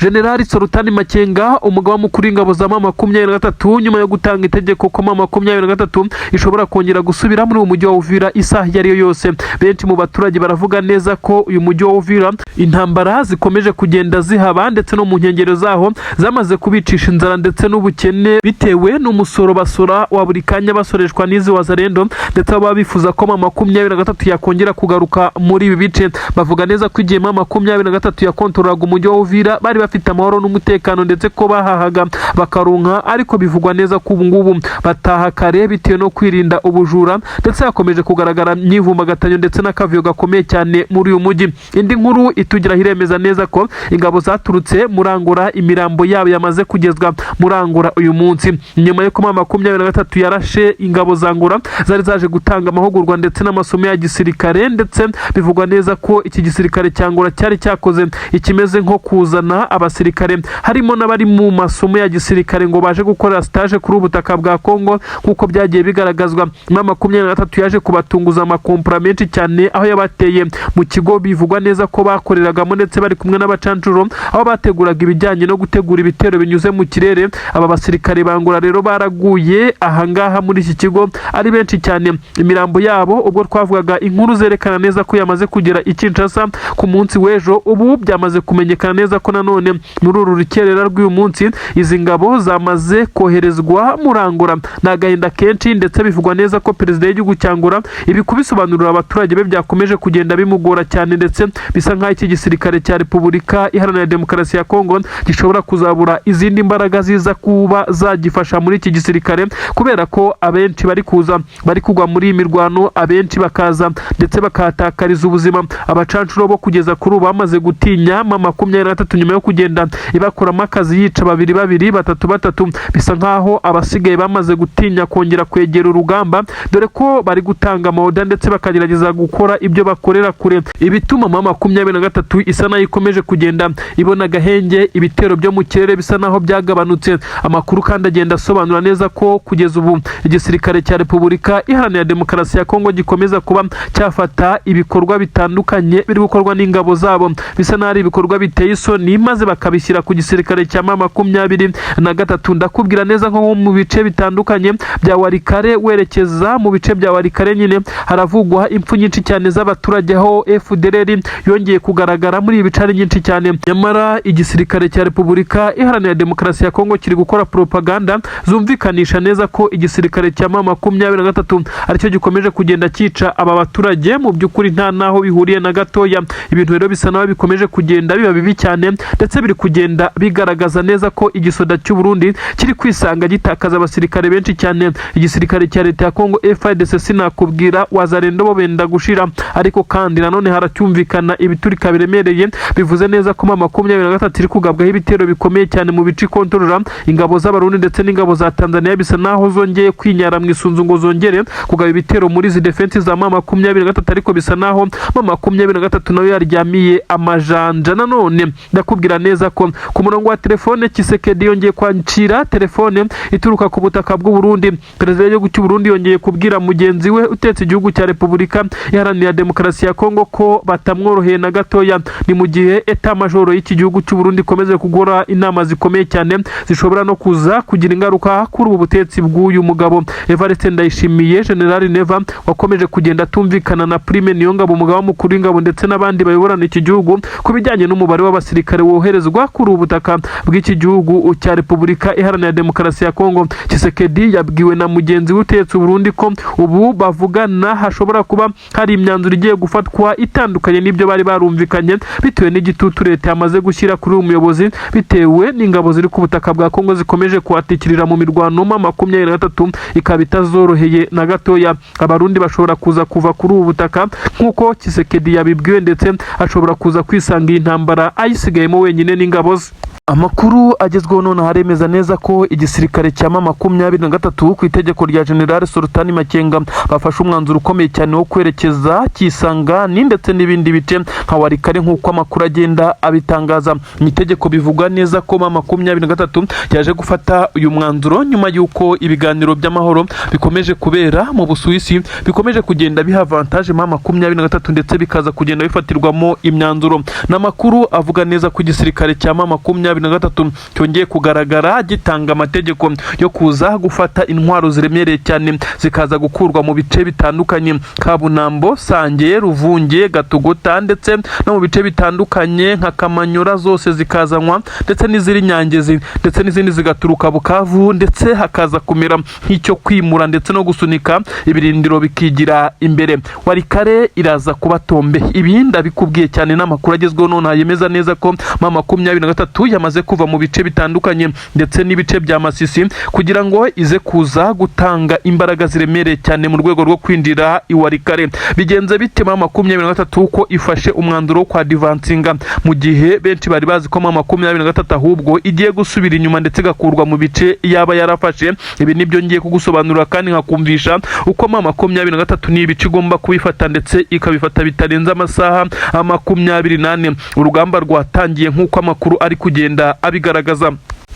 Generali Sultani Makenga, umugaba mukuru w'ingabo za M23, nyuma yo gutanga itegeko ko M23 ishobora kongera gusubira muri uwo mujyi wa Uvira isaha iyo ari yo yose, benshi mu baturage baravuga neza ko uyu mujyi wa Uvira intambara zikomeje kugenda zihaba ndetse no mu nkengero zaho zamaze kubicisha inzara ndetse n'ubukene, bitewe n'umusoro basora wa buri kanya basoreshwa n'izi Wazalendo, ndetse baba bifuza ko M23 yakongera kugaruka muri ibi bice. Bavuga neza ko igihe M23 yakontorolaga umujyi wa Uvira bari bafite amahoro n'umutekano, ndetse ko bahahaga bakaronka, ariko bivugwa neza ko ubu ngubu bataha kare bitewe no kwirinda ubujura, ndetse hakomeje kugaragara imyivumbagatanyo ndetse n'akavuyo gakomeye cyane muri uyu mujyi. Indi nkuru itugeraho iremeza neza ko ingabo zaturutse muri Angola imirambo yabo yamaze kugezwa muri Angola uyu munsi, nyuma yo kuba M23 yarashe ingabo za Angola zari zaje gutanga amahugurwa ndetse n'amasomo ya gisirikare. Ndetse bivugwa neza ko iki gisirikare cya Angola cyari cyakoze ikimeze nko kuzana abasirikare, harimo n'abari mu masomo ya gisirikare, ngo baje gukorera stage kuri ubutaka bwa Congo, nk'uko byagiye bigaragazwa. M23 yaje kubatunguza amakompora menshi cyane aho yabateye mu kigo bivugwa neza ko bakoreragamo, ndetse bari kumwe n'abacancuro, aho bateguraga ibijyanye no gutegura ibitero binyuze mu kirere. Aba basirikare ba Angola rero baraguye ahangaha muri iki kigo ari benshi cyane. Imirambo yabo, ubwo twavugaga inkuru zerekana neza ko yamaze kugera i Kinshasa ku munsi w'ejo, ubu byamaze kumenyekana neza ko nanone muri uru rukerera rw'uyu munsi izi ngabo zamaze koherezwa muri Angola. Ni agahinda kenshi, ndetse bivugwa neza ko perezida w'igihugu cya Angola ibi kubisobanurira abaturage be byakomeje kugenda bimugora cyane, ndetse bisa nk'aho iki gisirikare cya Repubulika Iharanira Demokarasi ya Kongo gishobora kuzabura izindi mbaraga ziza kuba zagifasha muri iki gisirikare, kubera ko abenshi bari kuza bari kugwa muri iyi mirwano, abenshi bakaza ndetse bakahatakariza ubuzima. Abacancuro bo kugeza kuri ubu bamaze gutinya M23 nyuma yo kugenda ibakuramo akazi, yica babiri babiri, batatu batatu. Bisa nkaho abasigaye bamaze gutinya kongera kwegera urugamba, dore ko bari gutanga amaoda ndetse bakagerageza gukora ibyo bakorera kure, ibituma M23 isa nayo ikomeje kugenda ibona agahenge. Ibitero byo mu kirere bisa naho byagabanutse. Amakuru kandi agenda asobanura neza ko kugeza ubu igisirikare cya Repubulika Iharanira Demokarasi ya Kongo gikomeza kuba cyafata ibikorwa bitandukanye biri gukorwa n'ingabo zabo bisa n'aho ari ibikorwa biteye isoni, maze bakabishyira ku gisirikare cya M23. Ndakubwira neza nko mu bice bitandukanye bya Walikale, werekeza mu bice bya Walikale nyine, haravugwa impfu nyinshi cyane z'abaturage, aho FDLR yongeye kugaragara muri ibi bice ari nyinshi cyane. Nyamara igisirikare cya Repubulika Iharanira Demokarasi ya Kongo kiri gukora propaganda zumvikanisha neza ko igisirikare cya M23 aricyo gikomeje kugenda cyica aba baturage. Mu by'ukuri nta naho bihuriye na gatoya. Ibintu rero bisa naho bikomeje kugenda biba bibi cyane, ndetse biri kugenda bigaragaza neza ko igisoda cy'u Burundi kiri kwisanga gitakaza abasirikare benshi cyane. Igisirikare cya leta ya Kongo FARDC sinakubwira, Wazalendo bo benda gushira, ariko kandi nanone haracyumvikana ibiturika biremereye, bivuze neza ko M23 iri kugabwaho ibitero bikomeye cyane mu bice ikontorora. Ingabo z'Abarundi ndetse n'ingabo za Tanzania bisa naho zongeye kwinyara mu isunzu ngo zongere kugaba ibitero muri izi defense za M23, ariko bisa naho M23 nayo yaryamiye amajanja. Nanone ndakubwira Ndakubwira neza ko ku murongo wa telefone Tshisekedi yongeye kwakira telefone ituruka ku butaka bw'u Burundi. Perezida w'igihugu cy'u Burundi yongeye kubwira mugenzi we utetse igihugu cya Repubulika Iharanira Demokarasi ya Kongo ko batamworoheye na gatoya. Ni mu gihe état-major y'iki gihugu cy'u Burundi ikomeje kugora inama zikomeye cyane zishobora no kuza kugira ingaruka kuri ubu butetsi bw'uyu mugabo Evariste Ndayishimiye. General Neva wakomeje kugenda atumvikana na Prime Niyongabo, umugaba mukuru w'ingabo, ndetse n'abandi bayoborana iki gihugu ku bijyanye n'umubare w'abasirikare woherezwa kuri ubu butaka bw'iki gihugu cya Repubulika Iharanira Demokarasi ya Kongo. Tshisekedi yabwiwe na mugenzi we utetse Burundi ko ubu bavugana hashobora kuba hari imyanzuro igiye gufatwa itandukanye n'ibyo bari barumvikanye, bitewe n'igitutu leta yamaze gushyira kuri uyu muyobozi, bitewe n'ingabo ziri ku butaka bwa Kongo zikomeje kuhatikirira mu mirwano. M23 ikaba itazoroheye na gatoya. Abarundi bashobora kuza kuva kuri ubu butaka nk'uko Tshisekedi yabibwiwe, ndetse ashobora kuza kwisanga iyi ntambara ayisigayemo wenyine n'ingabo ze. Amakuru agezweho nonaha aremeza neza ko igisirikare cya M23 ku itegeko rya General Sultani Makenga bafashe umwanzuro ukomeye cyane wo kwerekeza Kisangani ndetse n'ibindi bice nka Walikale, nk'uko amakuru agenda abitangaza. Mu itegeko bivuga neza ko M23 yaje gufata uyu mwanzuro nyuma y'uko ibiganiro by'amahoro bikomeje kubera mu Busuwisi bikomeje kugenda biha avantage M23, ndetse bikaza kugenda bifatirwamo imyanzuro. N'amakuru avuga neza ko igisirikare cya M23 cyongeye kugaragara gitanga amategeko yo kuza gufata intwaro ziremereye cyane, zikaza gukurwa mu bice bitandukanye: Kabunambo, Sange, Ruvunge, Gatogota, ndetse no mu bice bitandukanye nka Kamanyora, zose zikazanwa, ndetse n'iziri Nyangezi, ndetse n'izindi zigaturuka Bukavu, ndetse hakaza kumera nk'icyo kwimura ndetse no gusunika ibirindiro bikigira imbere. Walikale iraza kuba tombe. Ibi ndabikubwiye cyane n'amakuru agezweho none yemeza neza ko M23 yamaze kuva mu bice bitandukanye ndetse n'ibice bya Masisi, kugira ngo ize kuza gutanga imbaraga ziremereye cyane mu rwego rwo kwinjira i Walikale. Bigenze bite? M23 ko ifashe umwanzuro wo kwadvancinga, mu gihe benshi bari bazi ko M23 ahubwo igiye gusubira inyuma ndetse igakurwa mu bice yaba yarafashe? Ibi nibyo ngiye kugusobanurira kandi nkakumvisha uko M23 ni ibice igomba kubifata, ndetse ikabifata bitarenze amasaha 24. Urugamba rwatangiye nk'uko amakuru ari kugenda abigaragaza.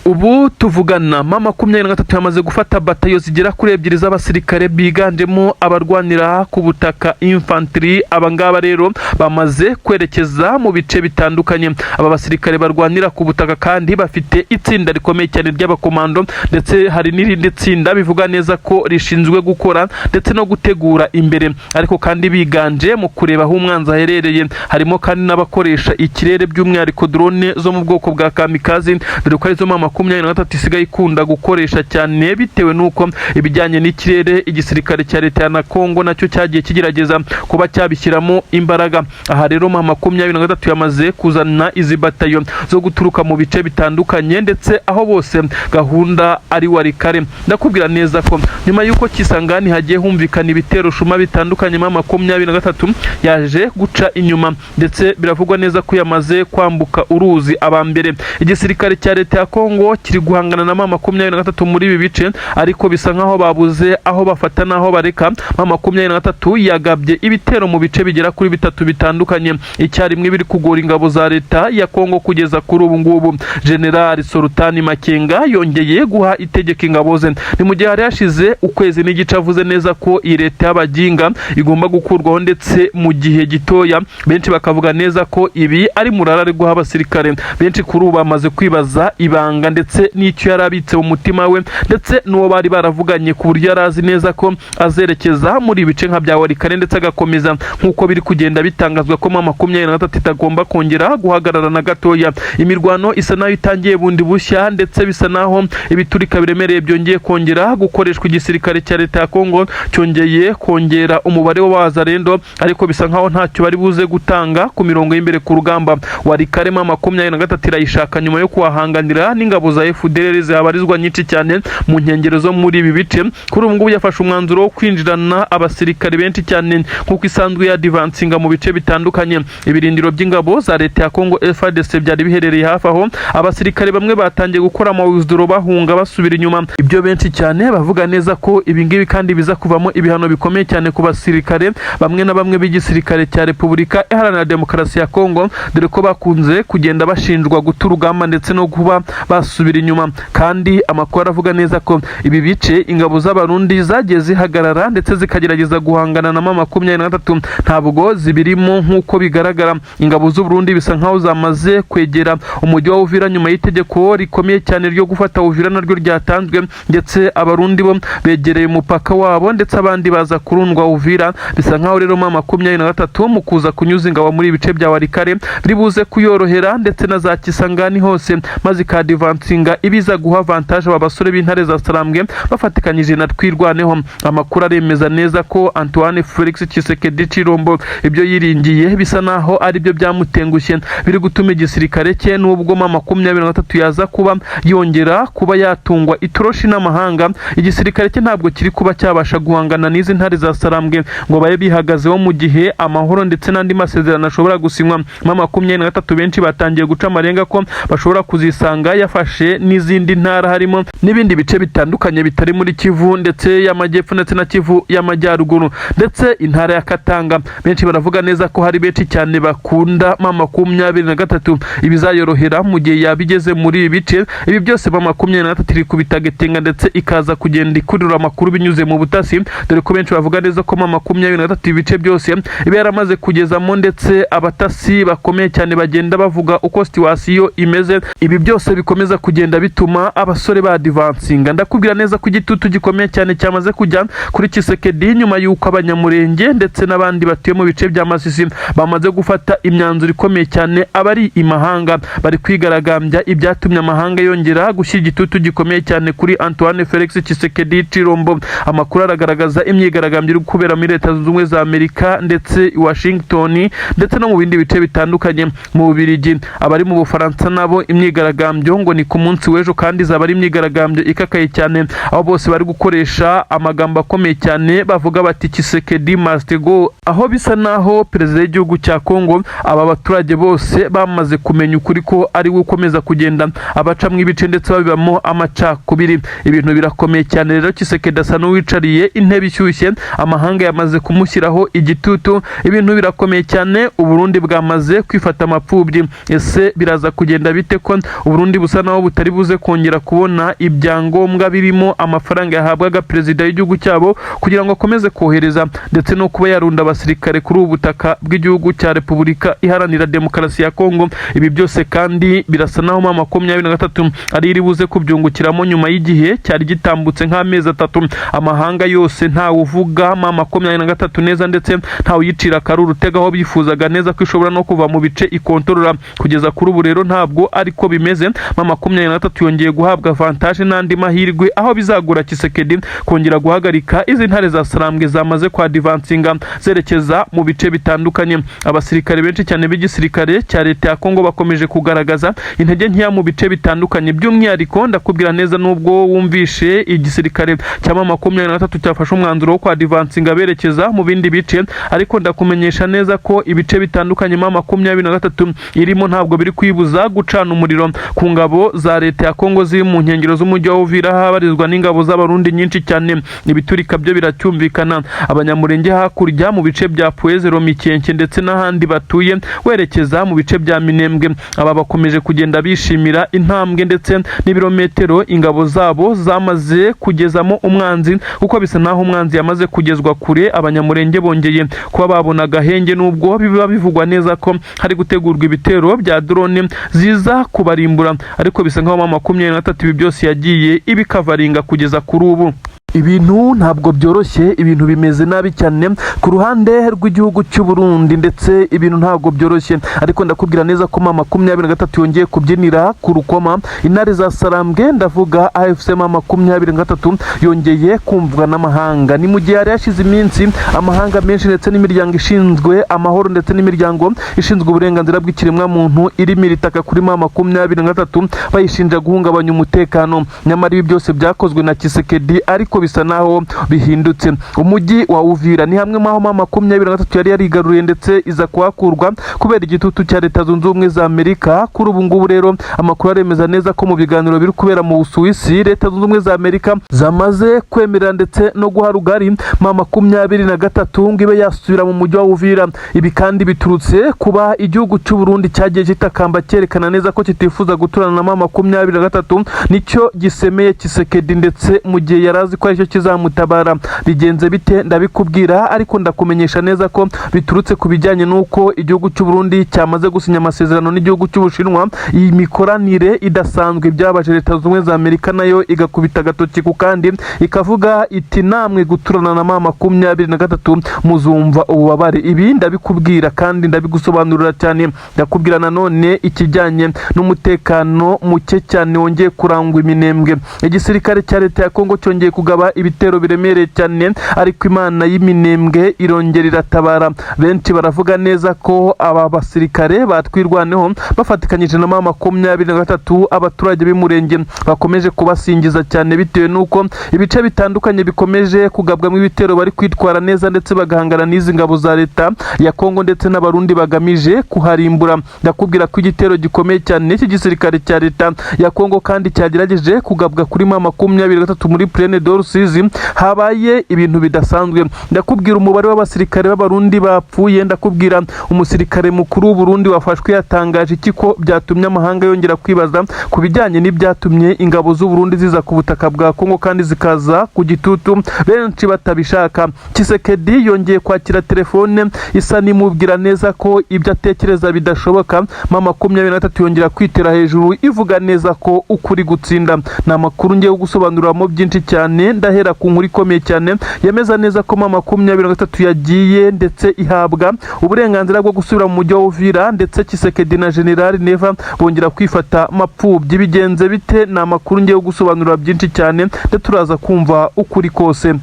Ubu tuvugana M23 yamaze gufata batayo zigera kuri ebyiri z'abasirikare biganjemo abarwanira ku butaka, infantry. Abangaba rero bamaze kwerekeza mu bice bitandukanye. Aba basirikare barwanira ku butaka kandi bafite itsinda rikomeye cyane ry'abakomando, ndetse hari n'irindi tsinda bivuga neza ko rishinzwe gukora ndetse no gutegura imbere, ariko kandi biganje mu kureba aho umwanzi aherereye. Harimo kandi n'abakoresha ikirere, by'umwihariko drone zo mu bwoko bwa kamikaze, dore ko arizo M23 isigaye ikunda gukoresha cyane, bitewe n'uko ibijyanye n'ikirere igisirikare cya leta ya na Kongo nacyo cyagiye kigerageza kuba cyabishyiramo imbaraga. Aha rero M23 yamaze kuzana izi batayo zo guturuka mu bice bitandukanye, ndetse aho bose gahunda ari Walikale. Ndakubwira neza ko nyuma y'uko Kisangani hagiye humvikana ibitero shuma bitandukanye, M23 yaje guca inyuma, ndetse biravugwa neza ko yamaze kwambuka uruzi abambere. Igisirikare cya leta ya Kongo kiri guhangana na M23 muri ibi bice, ariko bisa nkaho babuze aho bafata n'aho bareka. M23 yagabye ibitero mu bice bigera kuri bitatu bitandukanye icyarimwe, biri kugora ingabo za leta ya Kongo kugeza kuri ubu ngubu. General Sultani Makenga yongeye guha itegeko ingabo ze, ni mu gihe hari hashize ukwezi n'igice avuze neza ko iyi leta y'abaginga igomba gukurwaho ndetse mu gihe gitoya. Benshi bakavuga neza ko ibi ari murara ari guha abasirikare. Benshi kuri ubu bamaze kwibaza ibanga ndetse n'icyo yari abitse mu mutima we, ndetse n'uwo bari baravuganye, ku buryo yari azi neza ko azerekeza muri ibice nka bya Walikale, ndetse agakomeza nk'uko biri kugenda bitangazwa ko M23 itagomba kongera guhagarara na gatoya. Imirwano isa naho itangiye bundi bushya, ndetse bisa naho ibiturika biremereye byongeye kongera gukoreshwa. Igisirikare cya leta ya Kongo cyongeye kongera umubare w'abazarendo, ariko bisa nkaho ntacyo bari buze gutanga ku mirongo y'imbere ku rugamba. Walikale M23 irayishaka nyuma yo kuhahanganira n'ingabo. ingabo za FDLR zihabarizwa nyinshi cyane mu nkengero zo muri ibi bice. Kuri ubu ngubu yafashe umwanzuro wo kwinjirana abasirikare benshi cyane nk'uko isanzwe yadivansinga mu bice bitandukanye. Ibirindiro by'ingabo za leta ya Kongo FARDC byari biherereye hafi aho, abasirikare bamwe batangiye gukora amawizidoro bahunga basubira inyuma. Ibyo benshi cyane bavuga neza ko ibi ngibi kandi biza kuvamo ibihano bikomeye cyane ku basirikare bamwe na bamwe b'igisirikare cya Repubulika Iharanira Demokarasi ya Kongo, dore ko bakunze kugenda bashinjwa guta urugamba ndetse no kuba basubira inyuma. Kandi amakuru aravuga neza ko ibi bice ingabo z'Abarundi zagiye zihagarara ndetse zikagerageza guhangana na M23 ntabwo zibirimo. Nk'uko bigaragara, ingabo z'Uburundi bisa nkaho zamaze kwegera umujyi wa Uvira nyuma y'itegeko rikomeye cyane ryo gufata Uvira naryo ryatanzwe, ndetse Abarundi bo begereye umupaka wabo, ndetse abandi baza kurundwa Uvira. Bisa nkaho rero M23 mu kuza kunyuza ingabo muri ibice bya Walikale biri buze kuyorohera, ndetse na za Kisangani hose, maze ikadivansinga ibiza guha avantage aba basore b'intare za Sarambwe bafatikanyije na Twirwaneho. Amakuru aremeza neza ko Antoine Felix Tshisekedi Tshilombo ibyo yiringiye bisa naho aribyo byamutengushye, biri gutuma igisirikare cye, nubwo M23 yaza kuba yongera kuba yatungwa itoroshi n'amahanga, igisirikare cye ntabwo kiri kuba cyabasha guhangana n'izi ntare za Sarambwe ngo babe bihagazeho mu gihe amahoro ndetse n'andi masezerano ashobora gusinywa. M23 benshi batangiye guca amarenga ko bashobora kuzisanga yafashe n'izindi ntara, harimo n'ibindi bice bitandukanye bitari muri Kivu ndetse y'Amajyepfo ndetse na Kivu y'Amajyaruguru ndetse intara ya Katanga. Benshi baravuga neza ko hari benshi cyane bakunda M23, ibizayorohera mu gihe yaba igeze muri ibi bice. Ibi byose M23 iri kubitagetinga ndetse ikaza kugenda ikurura amakuru binyuze mu butasi, dore ko benshi bavuga neza ko M23 ibice byose iba yaramaze kugezamo, ndetse abatasi bakomeye cyane bagenda bavuga uko situation imeze. Ibi byose bikomeza kugenda bituma abasore badivansinga. Ndakubwira neza ko igitutu gikomeye cyane cyamaze kujya kuri Tshisekedi nyuma y'uko Abanyamurenge ndetse n'abandi batuye mu bice bya Masisi bamaze gufata imyanzuro ikomeye cyane. Abari imahanga bari kwigaragambya, ibyatumye amahanga yongera gushyira igitutu gikomeye cyane kuri Antoine Felix Tshisekedi Tshilombo. Amakuru aragaragaza imyigaragambyo iri kubera muri Leta Zunze Ubumwe za Amerika ndetse i Washington ndetse no mu bindi bice bitandukanye mu Bubiligi. Abari mu Bufaransa nabo imyigaragambyo ngo ni ku munsi w'ejo, kandi izaba ari imyigaragambyo ikakaye cyane, aho bose bari gukoresha amagambo akomeye cyane bavuga bati "Tshisekedi must go", aho bisa naho perezida w'igihugu cya Kongo aba baturage bose bamaze kumenya ukuri ko ari we ukomeza kugenda abacamwo ibice ndetse babibamo amacakubiri. Ibintu birakomeye cyane rero. Tshisekedi asa n'uwicariye intebe ishyushye, amahanga yamaze kumushyiraho igitutu, ibintu birakomeye cyane. Uburundi bwamaze kwifata amapfubyi. Ese biraza kugenda bite ko Uburundi busa naho butari buze kongera kubona ibyangombwa birimo amafaranga yahabwaga perezida w'igihugu cyabo kugira ngo akomeze kohereza ndetse no kuba yarunda abasirikare kuri ubu butaka bw'igihugu cya Repubulika Iharanira Demokarasi ya Kongo? Ibi byose kandi birasa naho M23 ari iri buze kubyungukiramo nyuma y'igihe cyari gitambutse nk'amezi 3 amahanga yose ntawe uvuga M23 neza, ndetse ntawe uyicira akaruru utega, aho bifuzaga neza ko ishobora no kuva mu bice ikontorora. Kugeza kuri ubu rero ntabwo ariko bimeze. M23 yongeye guhabwa avantage n'andi mahirwe, aho bizagura Tshisekedi kongera guhagarika izi ntare za Sarambwe zamaze kwadivansinga zerekeza mu bice bitandukanye. Abasirikare benshi cyane b'igisirikare cya leta ya Kongo bakomeje kugaragaza intege nkeya mu bice bitandukanye. By'umwihariko ndakubwira neza, nubwo wumvishe igisirikare cya M23 cyafashe umwanzuro wo kwadivansinga berekeza mu bindi bice, ariko ndakumenyesha neza ko ibice bitandukanye M23 irimo ntabwo biri kwibuza gucana umuriro ku ngabo za leta ya Kongo ziri mu nkengero z'umujyi wa Uvira, habarizwa n'ingabo z'Abarundi nyinshi cyane. Ibiturika byo biracyumvikana. Abanyamurenge hakurya mu bice bya Pwezero, Mikenke ndetse n'ahandi batuye werekeza mu bice bya Minembwe, aba bakomeje kugenda bishimira intambwe ndetse n'ibirometero ingabo zabo zamaze kugezamo umwanzi, kuko bisa naho umwanzi yamaze kugezwa kure. Abanyamurenge bongeye kuba babona agahenge, nubwo biba bivugwa neza ko hari gutegurwa ibitero bya drone ziza kubarimbura, ariko bisa nkaho M23 ibi byose yagiye ibikavaringa kugeza kuri ubu. Ibintu ntabwo byoroshye, ibintu bimeze nabi cyane ku ruhande rw'igihugu cy'u Burundi, ndetse ibintu ntabwo byoroshye. Ariko ndakubwira neza ko M23 yongeye kubyinira ku rukoma. Intare za Sarambwe, ndavuga AFC M23, yongeye kumvwa n'amahanga. Ni mu gihe hari hashize iminsi amahanga menshi ndetse n'imiryango ishinzwe amahoro ndetse n'imiryango ishinzwe uburenganzira bw'ikiremwamuntu irimo iritaka kuri M23, bayishinja guhungabanya umutekano. Nyamara ibi byose byakozwe na Tshisekedi, ariko bisa naho bihindutse. Umujyi wa Uvira ni hamwe mu aho M23 yari yarigaruriye, ndetse iza kuhakurwa kubera igitutu cya Leta Zunze Ubumwe za Amerika. Kuri ubu ngubu rero amakuru aremeza neza ko mu biganiro biri kubera mu Busuwisi, Leta Zunze Ubumwe za Amerika zamaze kwemerera ndetse no guha rugari M23 ngo ibe yasubira mu mujyi wa Uvira. Ibi kandi biturutse kuba igihugu cy'u Burundi cyagiye kitakamba, cyerekana neza ko kitifuza guturana na M23, nicyo gisemeye Tshisekedi, ndetse mu gihe yari azi ko aricyo kizamutabara. Bigenze bite? Ndabikubwira, ariko ndakumenyesha neza ko biturutse ku bijyanye n'uko igihugu cy'u Burundi cyamaze gusinya amasezerano n'igihugu cy'Ubushinwa. Iyi mikoranire idasanzwe byabaje Leta Zunze Ubumwe za Amerika, nayo igakubita agatoki ku kandi, ikavuga iti: "Namwe guturana na M23 muzumva ububabare." Ibi ndabikubwira kandi ndabigusobanurira cyane. Ndakubwira nanone ikijyanye n'umutekano muke cyane wongeye kurangwa iminembwe. Igisirikare cya leta ya Kongo cyongeye kugaba ibitero biremereye cyane, ariko Imana y'iminembwe irongera iratabara. Benshi baravuga neza ko aba basirikare batwirwaneho bafatikanyije na M23, abaturage b'Umurenge bakomeje kubasingiza cyane, bitewe n'uko ibice bitandukanye bikomeje kugabwamo ibitero bari kwitwara neza, ndetse bagahangana n'izi ngabo za leta ya Kongo ndetse n'Abarundi bagamije kuharimbura. Ndakubwira ko igitero gikomeye cyane n'iki gisirikare cya leta ya Kongo kandi cyagerageje kugabwa kuri M23 muri Plaine de Rusizi, habaye ibintu bidasanzwe. Ndakubwira umubare w'abasirikare b'Abarundi bapfuye. Ndakubwira umusirikare mukuru w'Uburundi wafashwe yatangaje iki, ko byatumye amahanga yongera kwibaza ku bijyanye n'ibyatumye ingabo z'Uburundi ziza ku butaka bwa Kongo, kandi zikaza ku gitutu benshi batabishaka. Tshisekedi yongeye kwakira telefone isa n'imubwira neza ko ibyo atekereza bidashoboka. M23 yongera kwitera hejuru, ivuga neza ko ukuri gutsinda. Ni amakuru ngiye gusobanuriramo byinshi cyane. Ndahera ku nkuru ikomeye cyane yemeza neza ko M23 yagiye ndetse ihabwa uburenganzira bwo gusubira mu mujyi wa Uvira, ndetse Tshisekedi na General Neva bongera kwifata mapfubyi. Bigenze bite? Ni amakuru ngiye gusobanurira byinshi cyane, ndetse turaza kumva ukuri kose.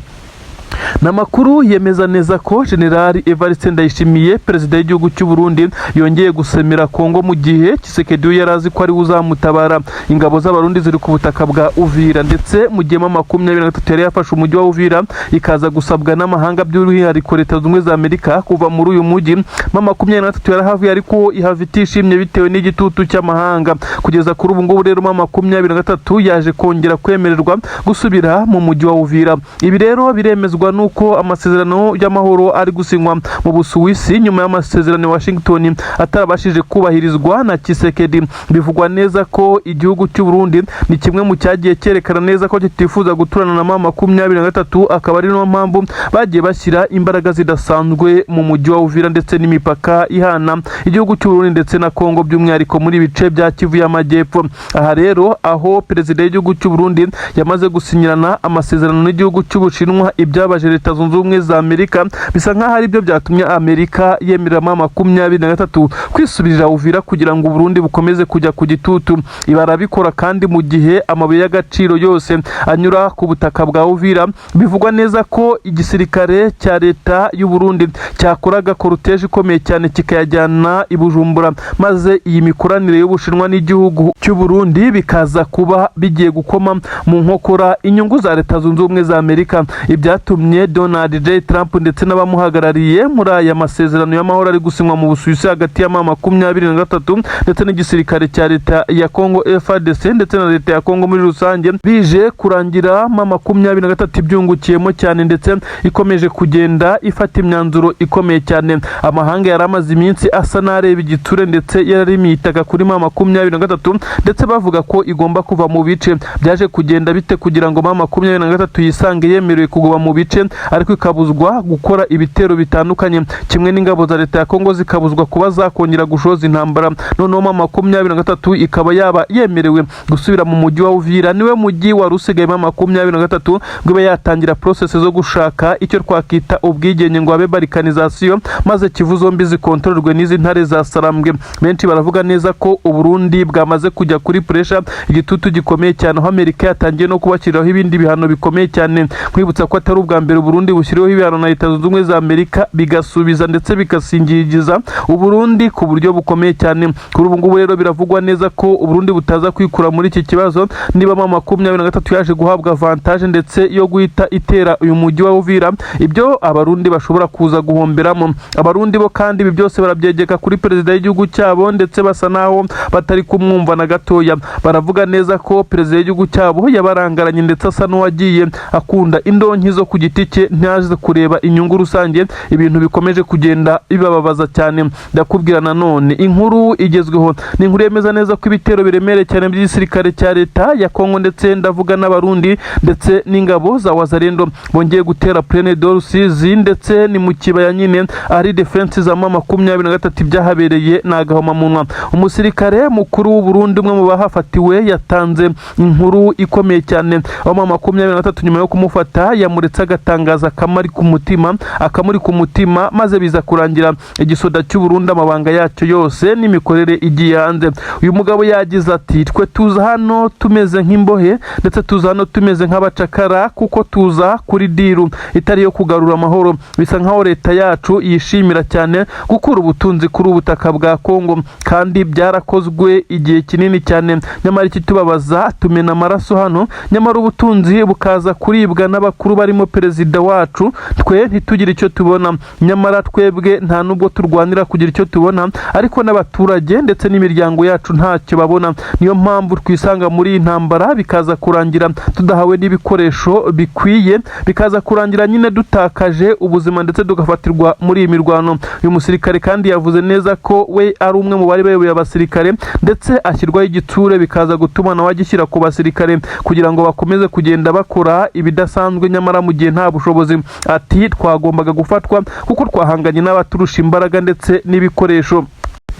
Ni amakuru yemeza neza ko General Evariste Ndayishimiye, perezida w'igihugu cy'u Burundi, yongeye gusemera Kongo, mu gihe Tshisekedi we yari azi ko ari we uzamutabara. Ingabo z'Abarundi ziri ku butaka bwa Uvira, ndetse mu gihe M23 yari yafashe umujyi wa Uvira, ikaza gusabwa n'amahanga, by'umwihariko Leta Zunze Ubumwe za Amerika, kuva muri uyu mujyi. M23 yarahavuye, ariko ihava itishimye bitewe n'igitutu cy'amahanga. Kugeza kuri ubu ngubu rero M23 yaje kongera kwemererwa gusubira mu mujyi wa Uvira. Ibi rero biremezwa nuko amasezerano y'amahoro ari gusinywa mu Busuwisi, nyuma y'amasezerano ya Washington atarabashije kubahirizwa na Tshisekedi. Bivugwa neza ko igihugu cy'u Burundi ni kimwe mu cyagiye cyerekana neza ko kitifuza guturana na M23, akaba ari niyo mpamvu bagiye bashyira imbaraga zidasanzwe mu mujyi wa Uvira ndetse n'imipaka ihana igihugu cy'u Burundi ndetse na Kongo, by'umwihariko muri bice bya Kivu y'Amajyepfo. Aha rero aho perezida w'igihugu cy'u Burundi yamaze gusinyirana amasezerano n'igihugu cy'Ubushinwa, ibyabaje Leta Zunze Ubumwe za Amerika bisa nk'aho ari byo byatumye Amerika yemerera M23 kwisubirira Uvira kugira ngo Uburundi bukomeze kujya ku gitutu. Ibi arabikora kandi mu gihe amabuye y'agaciro yose anyura ku butaka bwa Uvira. Bivugwa neza ko igisirikare cya leta y'u Burundi cyakoraga cortège ikomeye cyane kikayajyana i Bujumbura, maze iyi mikoranire y'Ubushinwa n'igihugu cy'u Burundi bikaza kuba bigiye gukoma mu nkokora inyungu za Leta Zunze Ubumwe za Amerika, ibyatumye Donald J Trump ndetse n'abamuhagarariye muri aya masezerano y'amahoro ari gusinywa mu Busuwisi hagati ya M23 ndetse n'igisirikare cya leta ya Kongo FARDC ndetse na leta ya Kongo muri rusange, bije kurangira M23 ibyungukiyemo cyane, ndetse ikomeje kugenda ifata imyanzuro ikomeye cyane. Amahanga yari amaze iminsi asa n'areba igitsure, ndetse yararimiye itaka kuri M23, ndetse bavuga ko igomba kuva mu bice. Byaje kugenda bite kugira ngo M23 yisange yemerewe kuguma mu bice? bice, ariko ikabuzwa gukora ibitero bitandukanye, kimwe n'ingabo za leta ya Kongo zikabuzwa kuba zakongera gushoza intambara. Noneho M23 ikaba yaba yemerewe gusubira mu mujyi wa Uvira, niwe mujyi wari usigayemo M23, ngo ibe yatangira process zo gushaka icyo twakita ubwigenge, ngo habe balkanisation, maze Kivu zombi zikontororwe n'izi ntare za Sarambwe. Benshi baravuga neza ko Uburundi bwamaze kujya kuri pressure, igitutu gikomeye cyane, aho Amerika yatangiye no kubashyiriraho ibindi bihano bikomeye cyane. Nkwibutsa ko atari ubwa mbere Uburundi bushyiriweho ibihano na Leta Zunze Ubumwe za Amerika, bigasubiza ndetse bigasingiza Uburundi ku buryo bukomeye cyane. Kuri ubu ngubu rero biravugwa neza ko Uburundi butaza kwikura muri iki kibazo niba M23 yaje guhabwa avantage ndetse yo guhita itera uyu mujyi wa Uvira, ibyo Abarundi bashobora kuza guhomberamo. Abarundi bo kandi ibi byose barabyegeka kuri perezida w'igihugu cyabo, ndetse basa naho batari kumwumva na gatoya. Baravuga neza ko perezida w'igihugu cyabo yabarangaranye, ndetse asa n'uwagiye akunda indonke zo ku giti cye, ntaze kureba inyungu rusange, ibintu bikomeje kugenda bibababaza cyane. Ndakubwira nanone inkuru igezweho, ni inkuru yemeza neza ko ibitero biremereye cyane by'igisirikare cya leta ya Kongo, ndetse ndavuga n'Abarundi ndetse n'ingabo za Wazalendo, bongeye gutera Plaine de Rusizi, ndetse ni mu kibaya nyine ari defense za M23. Ibyahabereye ni agahomamunwa. Umusirikare mukuru w'u Burundi, umwe mu bahafatiwe, yatanze inkuru ikomeye cyane, aho M23 nyuma yo kumufata yamuretse agatangaza akamuri ku mutima, maze biza kurangira igisoda cy'u Burundi amabanga yacyo yose n'imikorere igiye hanze. Uyu mugabo yagize ati: "Twe tuza hano tumeze nk'imbohe, ndetse tuza hano tumeze nk'abacakara, kuko tuza kuri deal itari iyo kugarura amahoro. Bisa nkaho leta yacu yishimira cyane gukura ubutunzi kuri ubutaka bwa Kongo, kandi byarakozwe igihe kinini cyane. Nyamara ikitubabaza, tumena amaraso hano, nyamara ubutunzi bukaza kuribwa n'abakuru barimo perezida wacu, twe ntitugire icyo tubona. Nyamara twebwe nta nubwo turwanira kugira icyo tubona, ariko n'abaturage ndetse n'imiryango yacu ntacyo babona. Niyo mpamvu twisanga muri iyi ntambara, bikaza kurangira tudahawe n'ibikoresho bikwiye, bikaza kurangira nyine dutakaje ubuzima ndetse tugafatirwa muri iyi mirwano." Uyu musirikare kandi yavuze neza ko we ari umwe mu bari bayoboye abasirikare, ndetse ashyirwaho igitsure, bikaza gutuma nawe agishyira ku basirikare kugira ngo bakomeze kugenda bakora ibidasanzwe, nyamara mu gihe nta bushobozi. Ati: "Twagombaga gufatwa kuko twahanganye n'abaturusha imbaraga ndetse n'ibikoresho."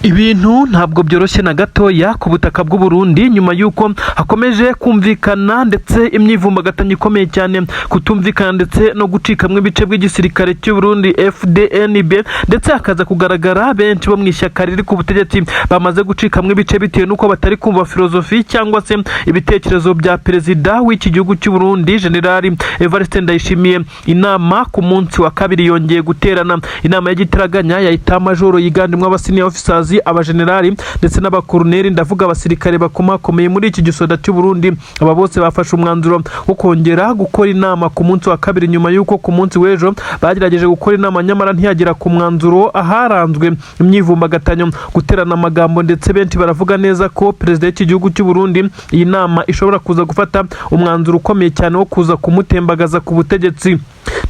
Ibintu ntabwo byoroshye na gatoya ku butaka bw'u Burundi, nyuma y'uko hakomeje kumvikana ndetse imyivumbagatanyo ikomeye cyane, kutumvikana ndetse no gucikamwo ibice bw'igisirikare cy'u Burundi FDNB, ndetse hakaza kugaragara benshi bo mu ishyaka riri ku butegetsi bamaze gucikamwo ibice bitewe n'uko batari kumva filozofi cyangwa se ibitekerezo bya perezida w'iki gihugu cy'u Burundi, Generali Evariste Ndayishimiye. Inama ku munsi wa kabiri yongeye guterana, inama y'igitaraganya ya état-major yiganjemo aba senior officers, abajenerali ndetse n'abakoroneri, ndavuga abasirikare bakomakomeye muri iki gisoda cy'u Burundi. Aba bose bafashe umwanzuro wo kongera gukora inama ku munsi wa kabiri, nyuma y'uko ku munsi w'ejo bagerageje gukora inama nyamara ntiyagera ku mwanzuro, aharanzwe imyivumbagatanyo, guterana amagambo, ndetse benshi baravuga neza ko perezida w'iki gihugu cy'u Burundi iyi nama ishobora kuza gufata umwanzuro ukomeye cyane wo kuza kumutembagaza ku butegetsi.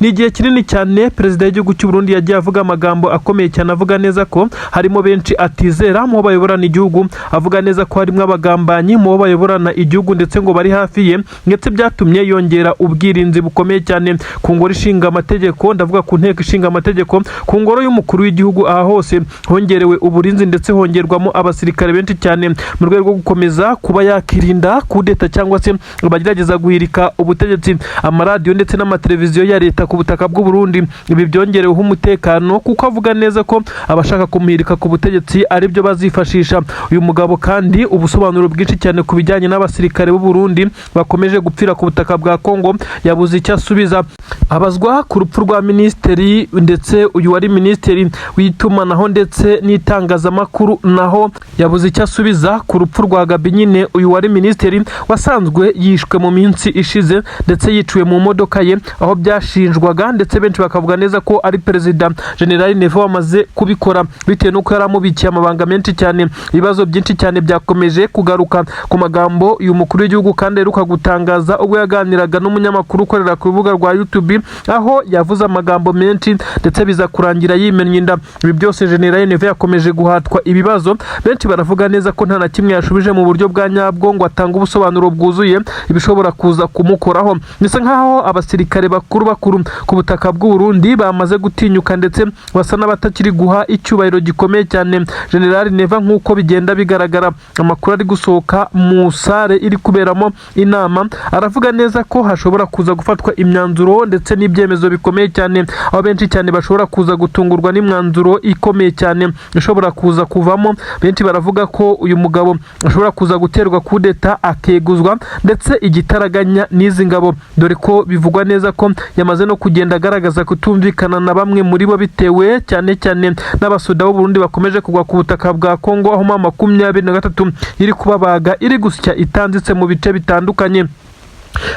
Ni igihe kinini cyane perezida w'igihugu cy'u Burundi yagiye avuga amagambo akomeye cyane, avuga neza ko harimo benshi atizera mu bo bayoborana igihugu, avuga neza ko harimo abagambanyi mu bo bayoborana igihugu, ndetse ngo bari hafi ye, ndetse byatumye yongera ubwirinzi bukomeye cyane ku ngoro ishinga amategeko, ndavuga ku nteko ishinga amategeko, ku ngoro y'umukuru w'igihugu. Aha hose hongerewe uburinzi ndetse hongerwamo abasirikare benshi cyane mu rwego rwo gukomeza kuba yakirinda kudeta cyangwa se abagerageza guhirika ubutegetsi. Amaradiyo ndetse n'amateleviziyo ya leta ku butaka bw'u Burundi, ibi byongereweho umutekano, kuko avuga neza ko abashaka kumuhirika ku butegetsi aribyo bazifashisha. Uyu mugabo kandi ubusobanuro bwinshi cyane ku bijyanye n'abasirikare b'u Burundi bakomeje gupfira ku butaka bwa Kongo yabuze icyo asubiza. Abazwa ku rupfu rwa minisitiri, ndetse uyu wari minisitiri w'itumanaho ndetse n'itangazamakuru, naho yabuze icyo asubiza ku rupfu rwa Gabi nyine, uyu wari minisitiri wasanzwe yishwe mu minsi ishize, ndetse yiciwe mu modoka ye, aho byashinjwaga ndetse benshi bakavuga neza ko ari perezida Generali Neva wamaze kubikora bitewe n'uko yari amubikiye. amubikiye amabanga menshi cyane. Ibibazo byinshi cyane byakomeje kugaruka ku magambo uyu mukuru w'igihugu kandi aheruka gutangaza ubwo yaganiraga n'umunyamakuru ukorera ku rubuga rwa YouTube, aho yavuze amagambo menshi ndetse biza kurangira yimennye inda. Ibi byose General Neva yakomeje guhatwa ibibazo, benshi baravuga neza ko nta na kimwe yashubije mu buryo bwa nyabwo ngo atange ubusobanuro bwuzuye ibishobora kuza kumukoraho. Bisa nkaho abasirikare bakuru bakuru ku butaka bw'u Burundi bamaze gutinyuka ndetse basa n'abatakiri guha icyubahiro gikomeye cyane General Neva, nk'uko bigenda bigaragara. Amakuru ari gusohoka mu salle iri kuberamo inama aravuga neza ko hashobora kuza gufatwa imyanzuro ndetse n'ibyemezo bikomeye cyane, aho benshi cyane bashobora kuza gutungurwa n'imyanzuro ikomeye cyane ishobora kuza kuvamo. Benshi baravuga ko uyu mugabo ashobora kuza guterwa kudeta akeguzwa ndetse igitaraganya n'izi ngabo, dore ko bivugwa neza ko yamaze no kugenda agaragaza kutumvikana na bamwe muri bo, bitewe cyane cyane n'abasoda b'u Burundi bakomeje kugwa ku butaka bwa Kongo, aho M23 iri kubabaga, iri gusya itanditse mu bice bitandukanye.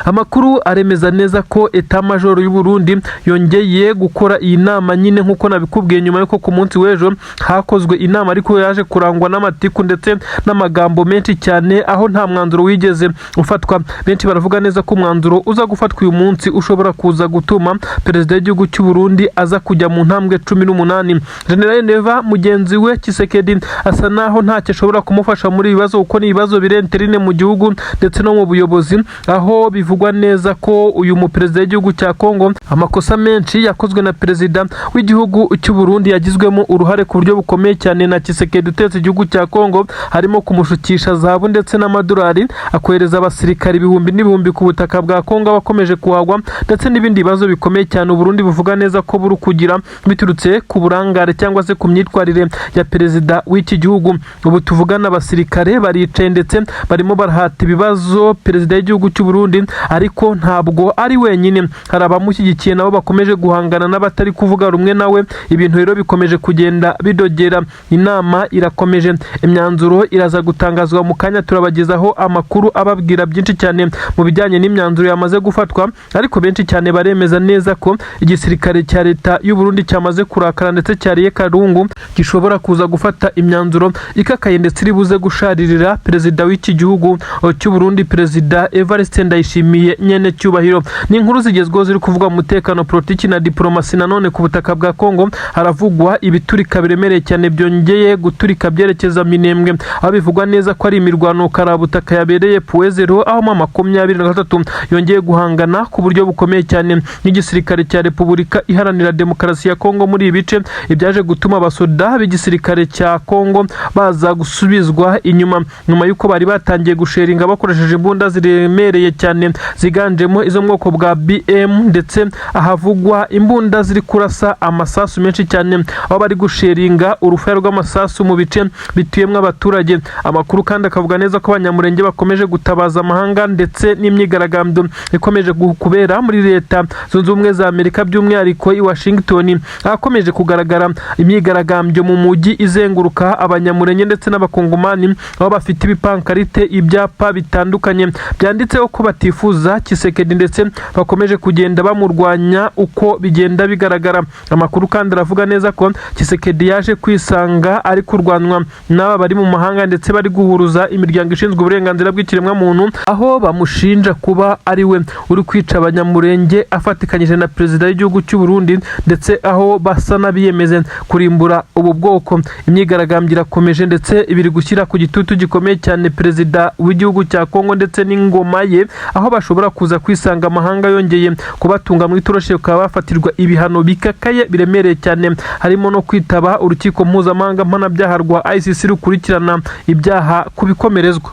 Amakuru aremeza neza ko état-major y'u Burundi yongeye gukora iyi nama nyine, nk'uko nabikubwiye, nyuma y'uko ku munsi w'ejo hakozwe inama ariko yaje kurangwa n'amatiku ndetse n'amagambo menshi cyane, aho nta mwanzuro wigeze ufatwa. Benshi baravuga neza ko umwanzuro uza gufatwa uyu munsi ushobora kuza gutuma perezida w'igihugu cy'u Burundi aza kujya mu ntambwe 18. General Neva, mugenzi we Tshisekedi asa naho ntacyo ashobora kumufasha muri ibi bibazo, kuko ni ibibazo biri interne mu gihugu ndetse no mu buyobozi, aho bivugwa neza ko uyu muperezida w'igihugu cya Kongo amakosa menshi yakozwe na perezida w'igihugu cy'u Burundi yagizwemo uruhare ku buryo bukomeye cyane na Tshisekedi utetse igihugu cya Kongo, harimo kumushukisha zahabu ndetse n'amadolari, akohereza abasirikari ibihumbi n'ibihumbi ku butaka bwa Kongo abakomeje kuhagwa, ndetse n'ibindi bibazo bikomeye cyane Uburundi buvuga neza ko buri kugira biturutse ku burangare cyangwa se ku myitwarire ya perezida w'iki gihugu. Ubu tuvugana abasirikare baricaye ndetse barimo barahata ibibazo perezida w'igihugu cy'u Burundi, ariko ntabwo ari wenyine, hari abamushyigikiye nabo bakomeje guhangana n'abatari kuvuga rumwe nawe. Ibintu rero bikomeje kugenda bidogera, inama irakomeje, imyanzuro iraza gutangazwa mu kanya. Turabagezaho amakuru ababwira byinshi cyane mu bijyanye n'imyanzuro yamaze gufatwa, ariko benshi cyane baremeza neza ko igisirikare cya leta y'u Burundi cyamaze kurakara ndetse cyariye karungu, gishobora kuza gufata imyanzuro ikakaye ndetse iri buze gusharirira perezida w'iki gihugu cy'u Burundi, perezida Evariste Ndayishimiye nyene cyubahiro. Ni inkuru zigezweho ziri kuvuga mu mutekano, politiki na diplomasi. Nanone ku butaka bwa Kongo haravugwa ibiturika biremereye cyane byongeye guturika byerekeza Minembwe, aho bivugwa neza ko ari imirwano karabutaka yabereye Point Zéro, aho M23 yongeye guhangana ku buryo bukomeye cyane n'igisirikare cya Repubulika Iharanira Demokarasi ya Kongo muri ibi bice, ibyaje gutuma abasoda b'igisirikare cya Kongo baza gusubizwa inyuma nyuma y'uko bari batangiye gusheringa bakoresheje imbunda ziremereye cyane ziganjemo izo mu bwoko bwa BM, ndetse ahavugwa imbunda ziri kurasa amasasu menshi cyane, aho bari gusheringa urufaya rw'amasasu mu bice bituyemo abaturage. Amakuru kandi akavuga neza ko Abanyamurenge bakomeje gutabaza amahanga, ndetse n'imyigaragambyo ikomeje kubera muri Leta Zunze Ubumwe za Amerika, by'umwihariko i Washington, ahakomeje kugaragara imyigaragambyo mu mujyi izenguruka, Abanyamurenge ndetse n'Abakongomani, aho bafite ibipankarite, ibyapa bitandukanye byanditseho ko batifuza Tshisekedi ndetse bakomeje kugenda bamurwanya uko bigenda bigaragara. Amakuru kandi aravuga neza ko Tshisekedi yaje kwisanga ari kurwanwa n'aba bari mu mahanga, ndetse bari guhuruza imiryango ishinzwe uburenganzira bw'ikiremwamuntu, aho bamushinja kuba ari we uri kwica Abanyamurenge afatikanyije na perezida w'igihugu cy'u Burundi, ndetse aho basa n'abiyemeze kurimbura ubu bwoko. Imyigaragambyo irakomeje ndetse biri gushyira ku gitutu gikomeye cyane perezida w'igihugu cya Kongo ndetse n'ingoma ye, aho bashobora kuza kwisanga amahanga yongeye kubatunga mu itoroshi, bakaba bafatirwa ibihano bikakaye biremereye cyane, harimo no kwitaba urukiko mpuzamahanga mpanabyaha rwa ICC rukurikirana ibyaha ku bikomerezwa.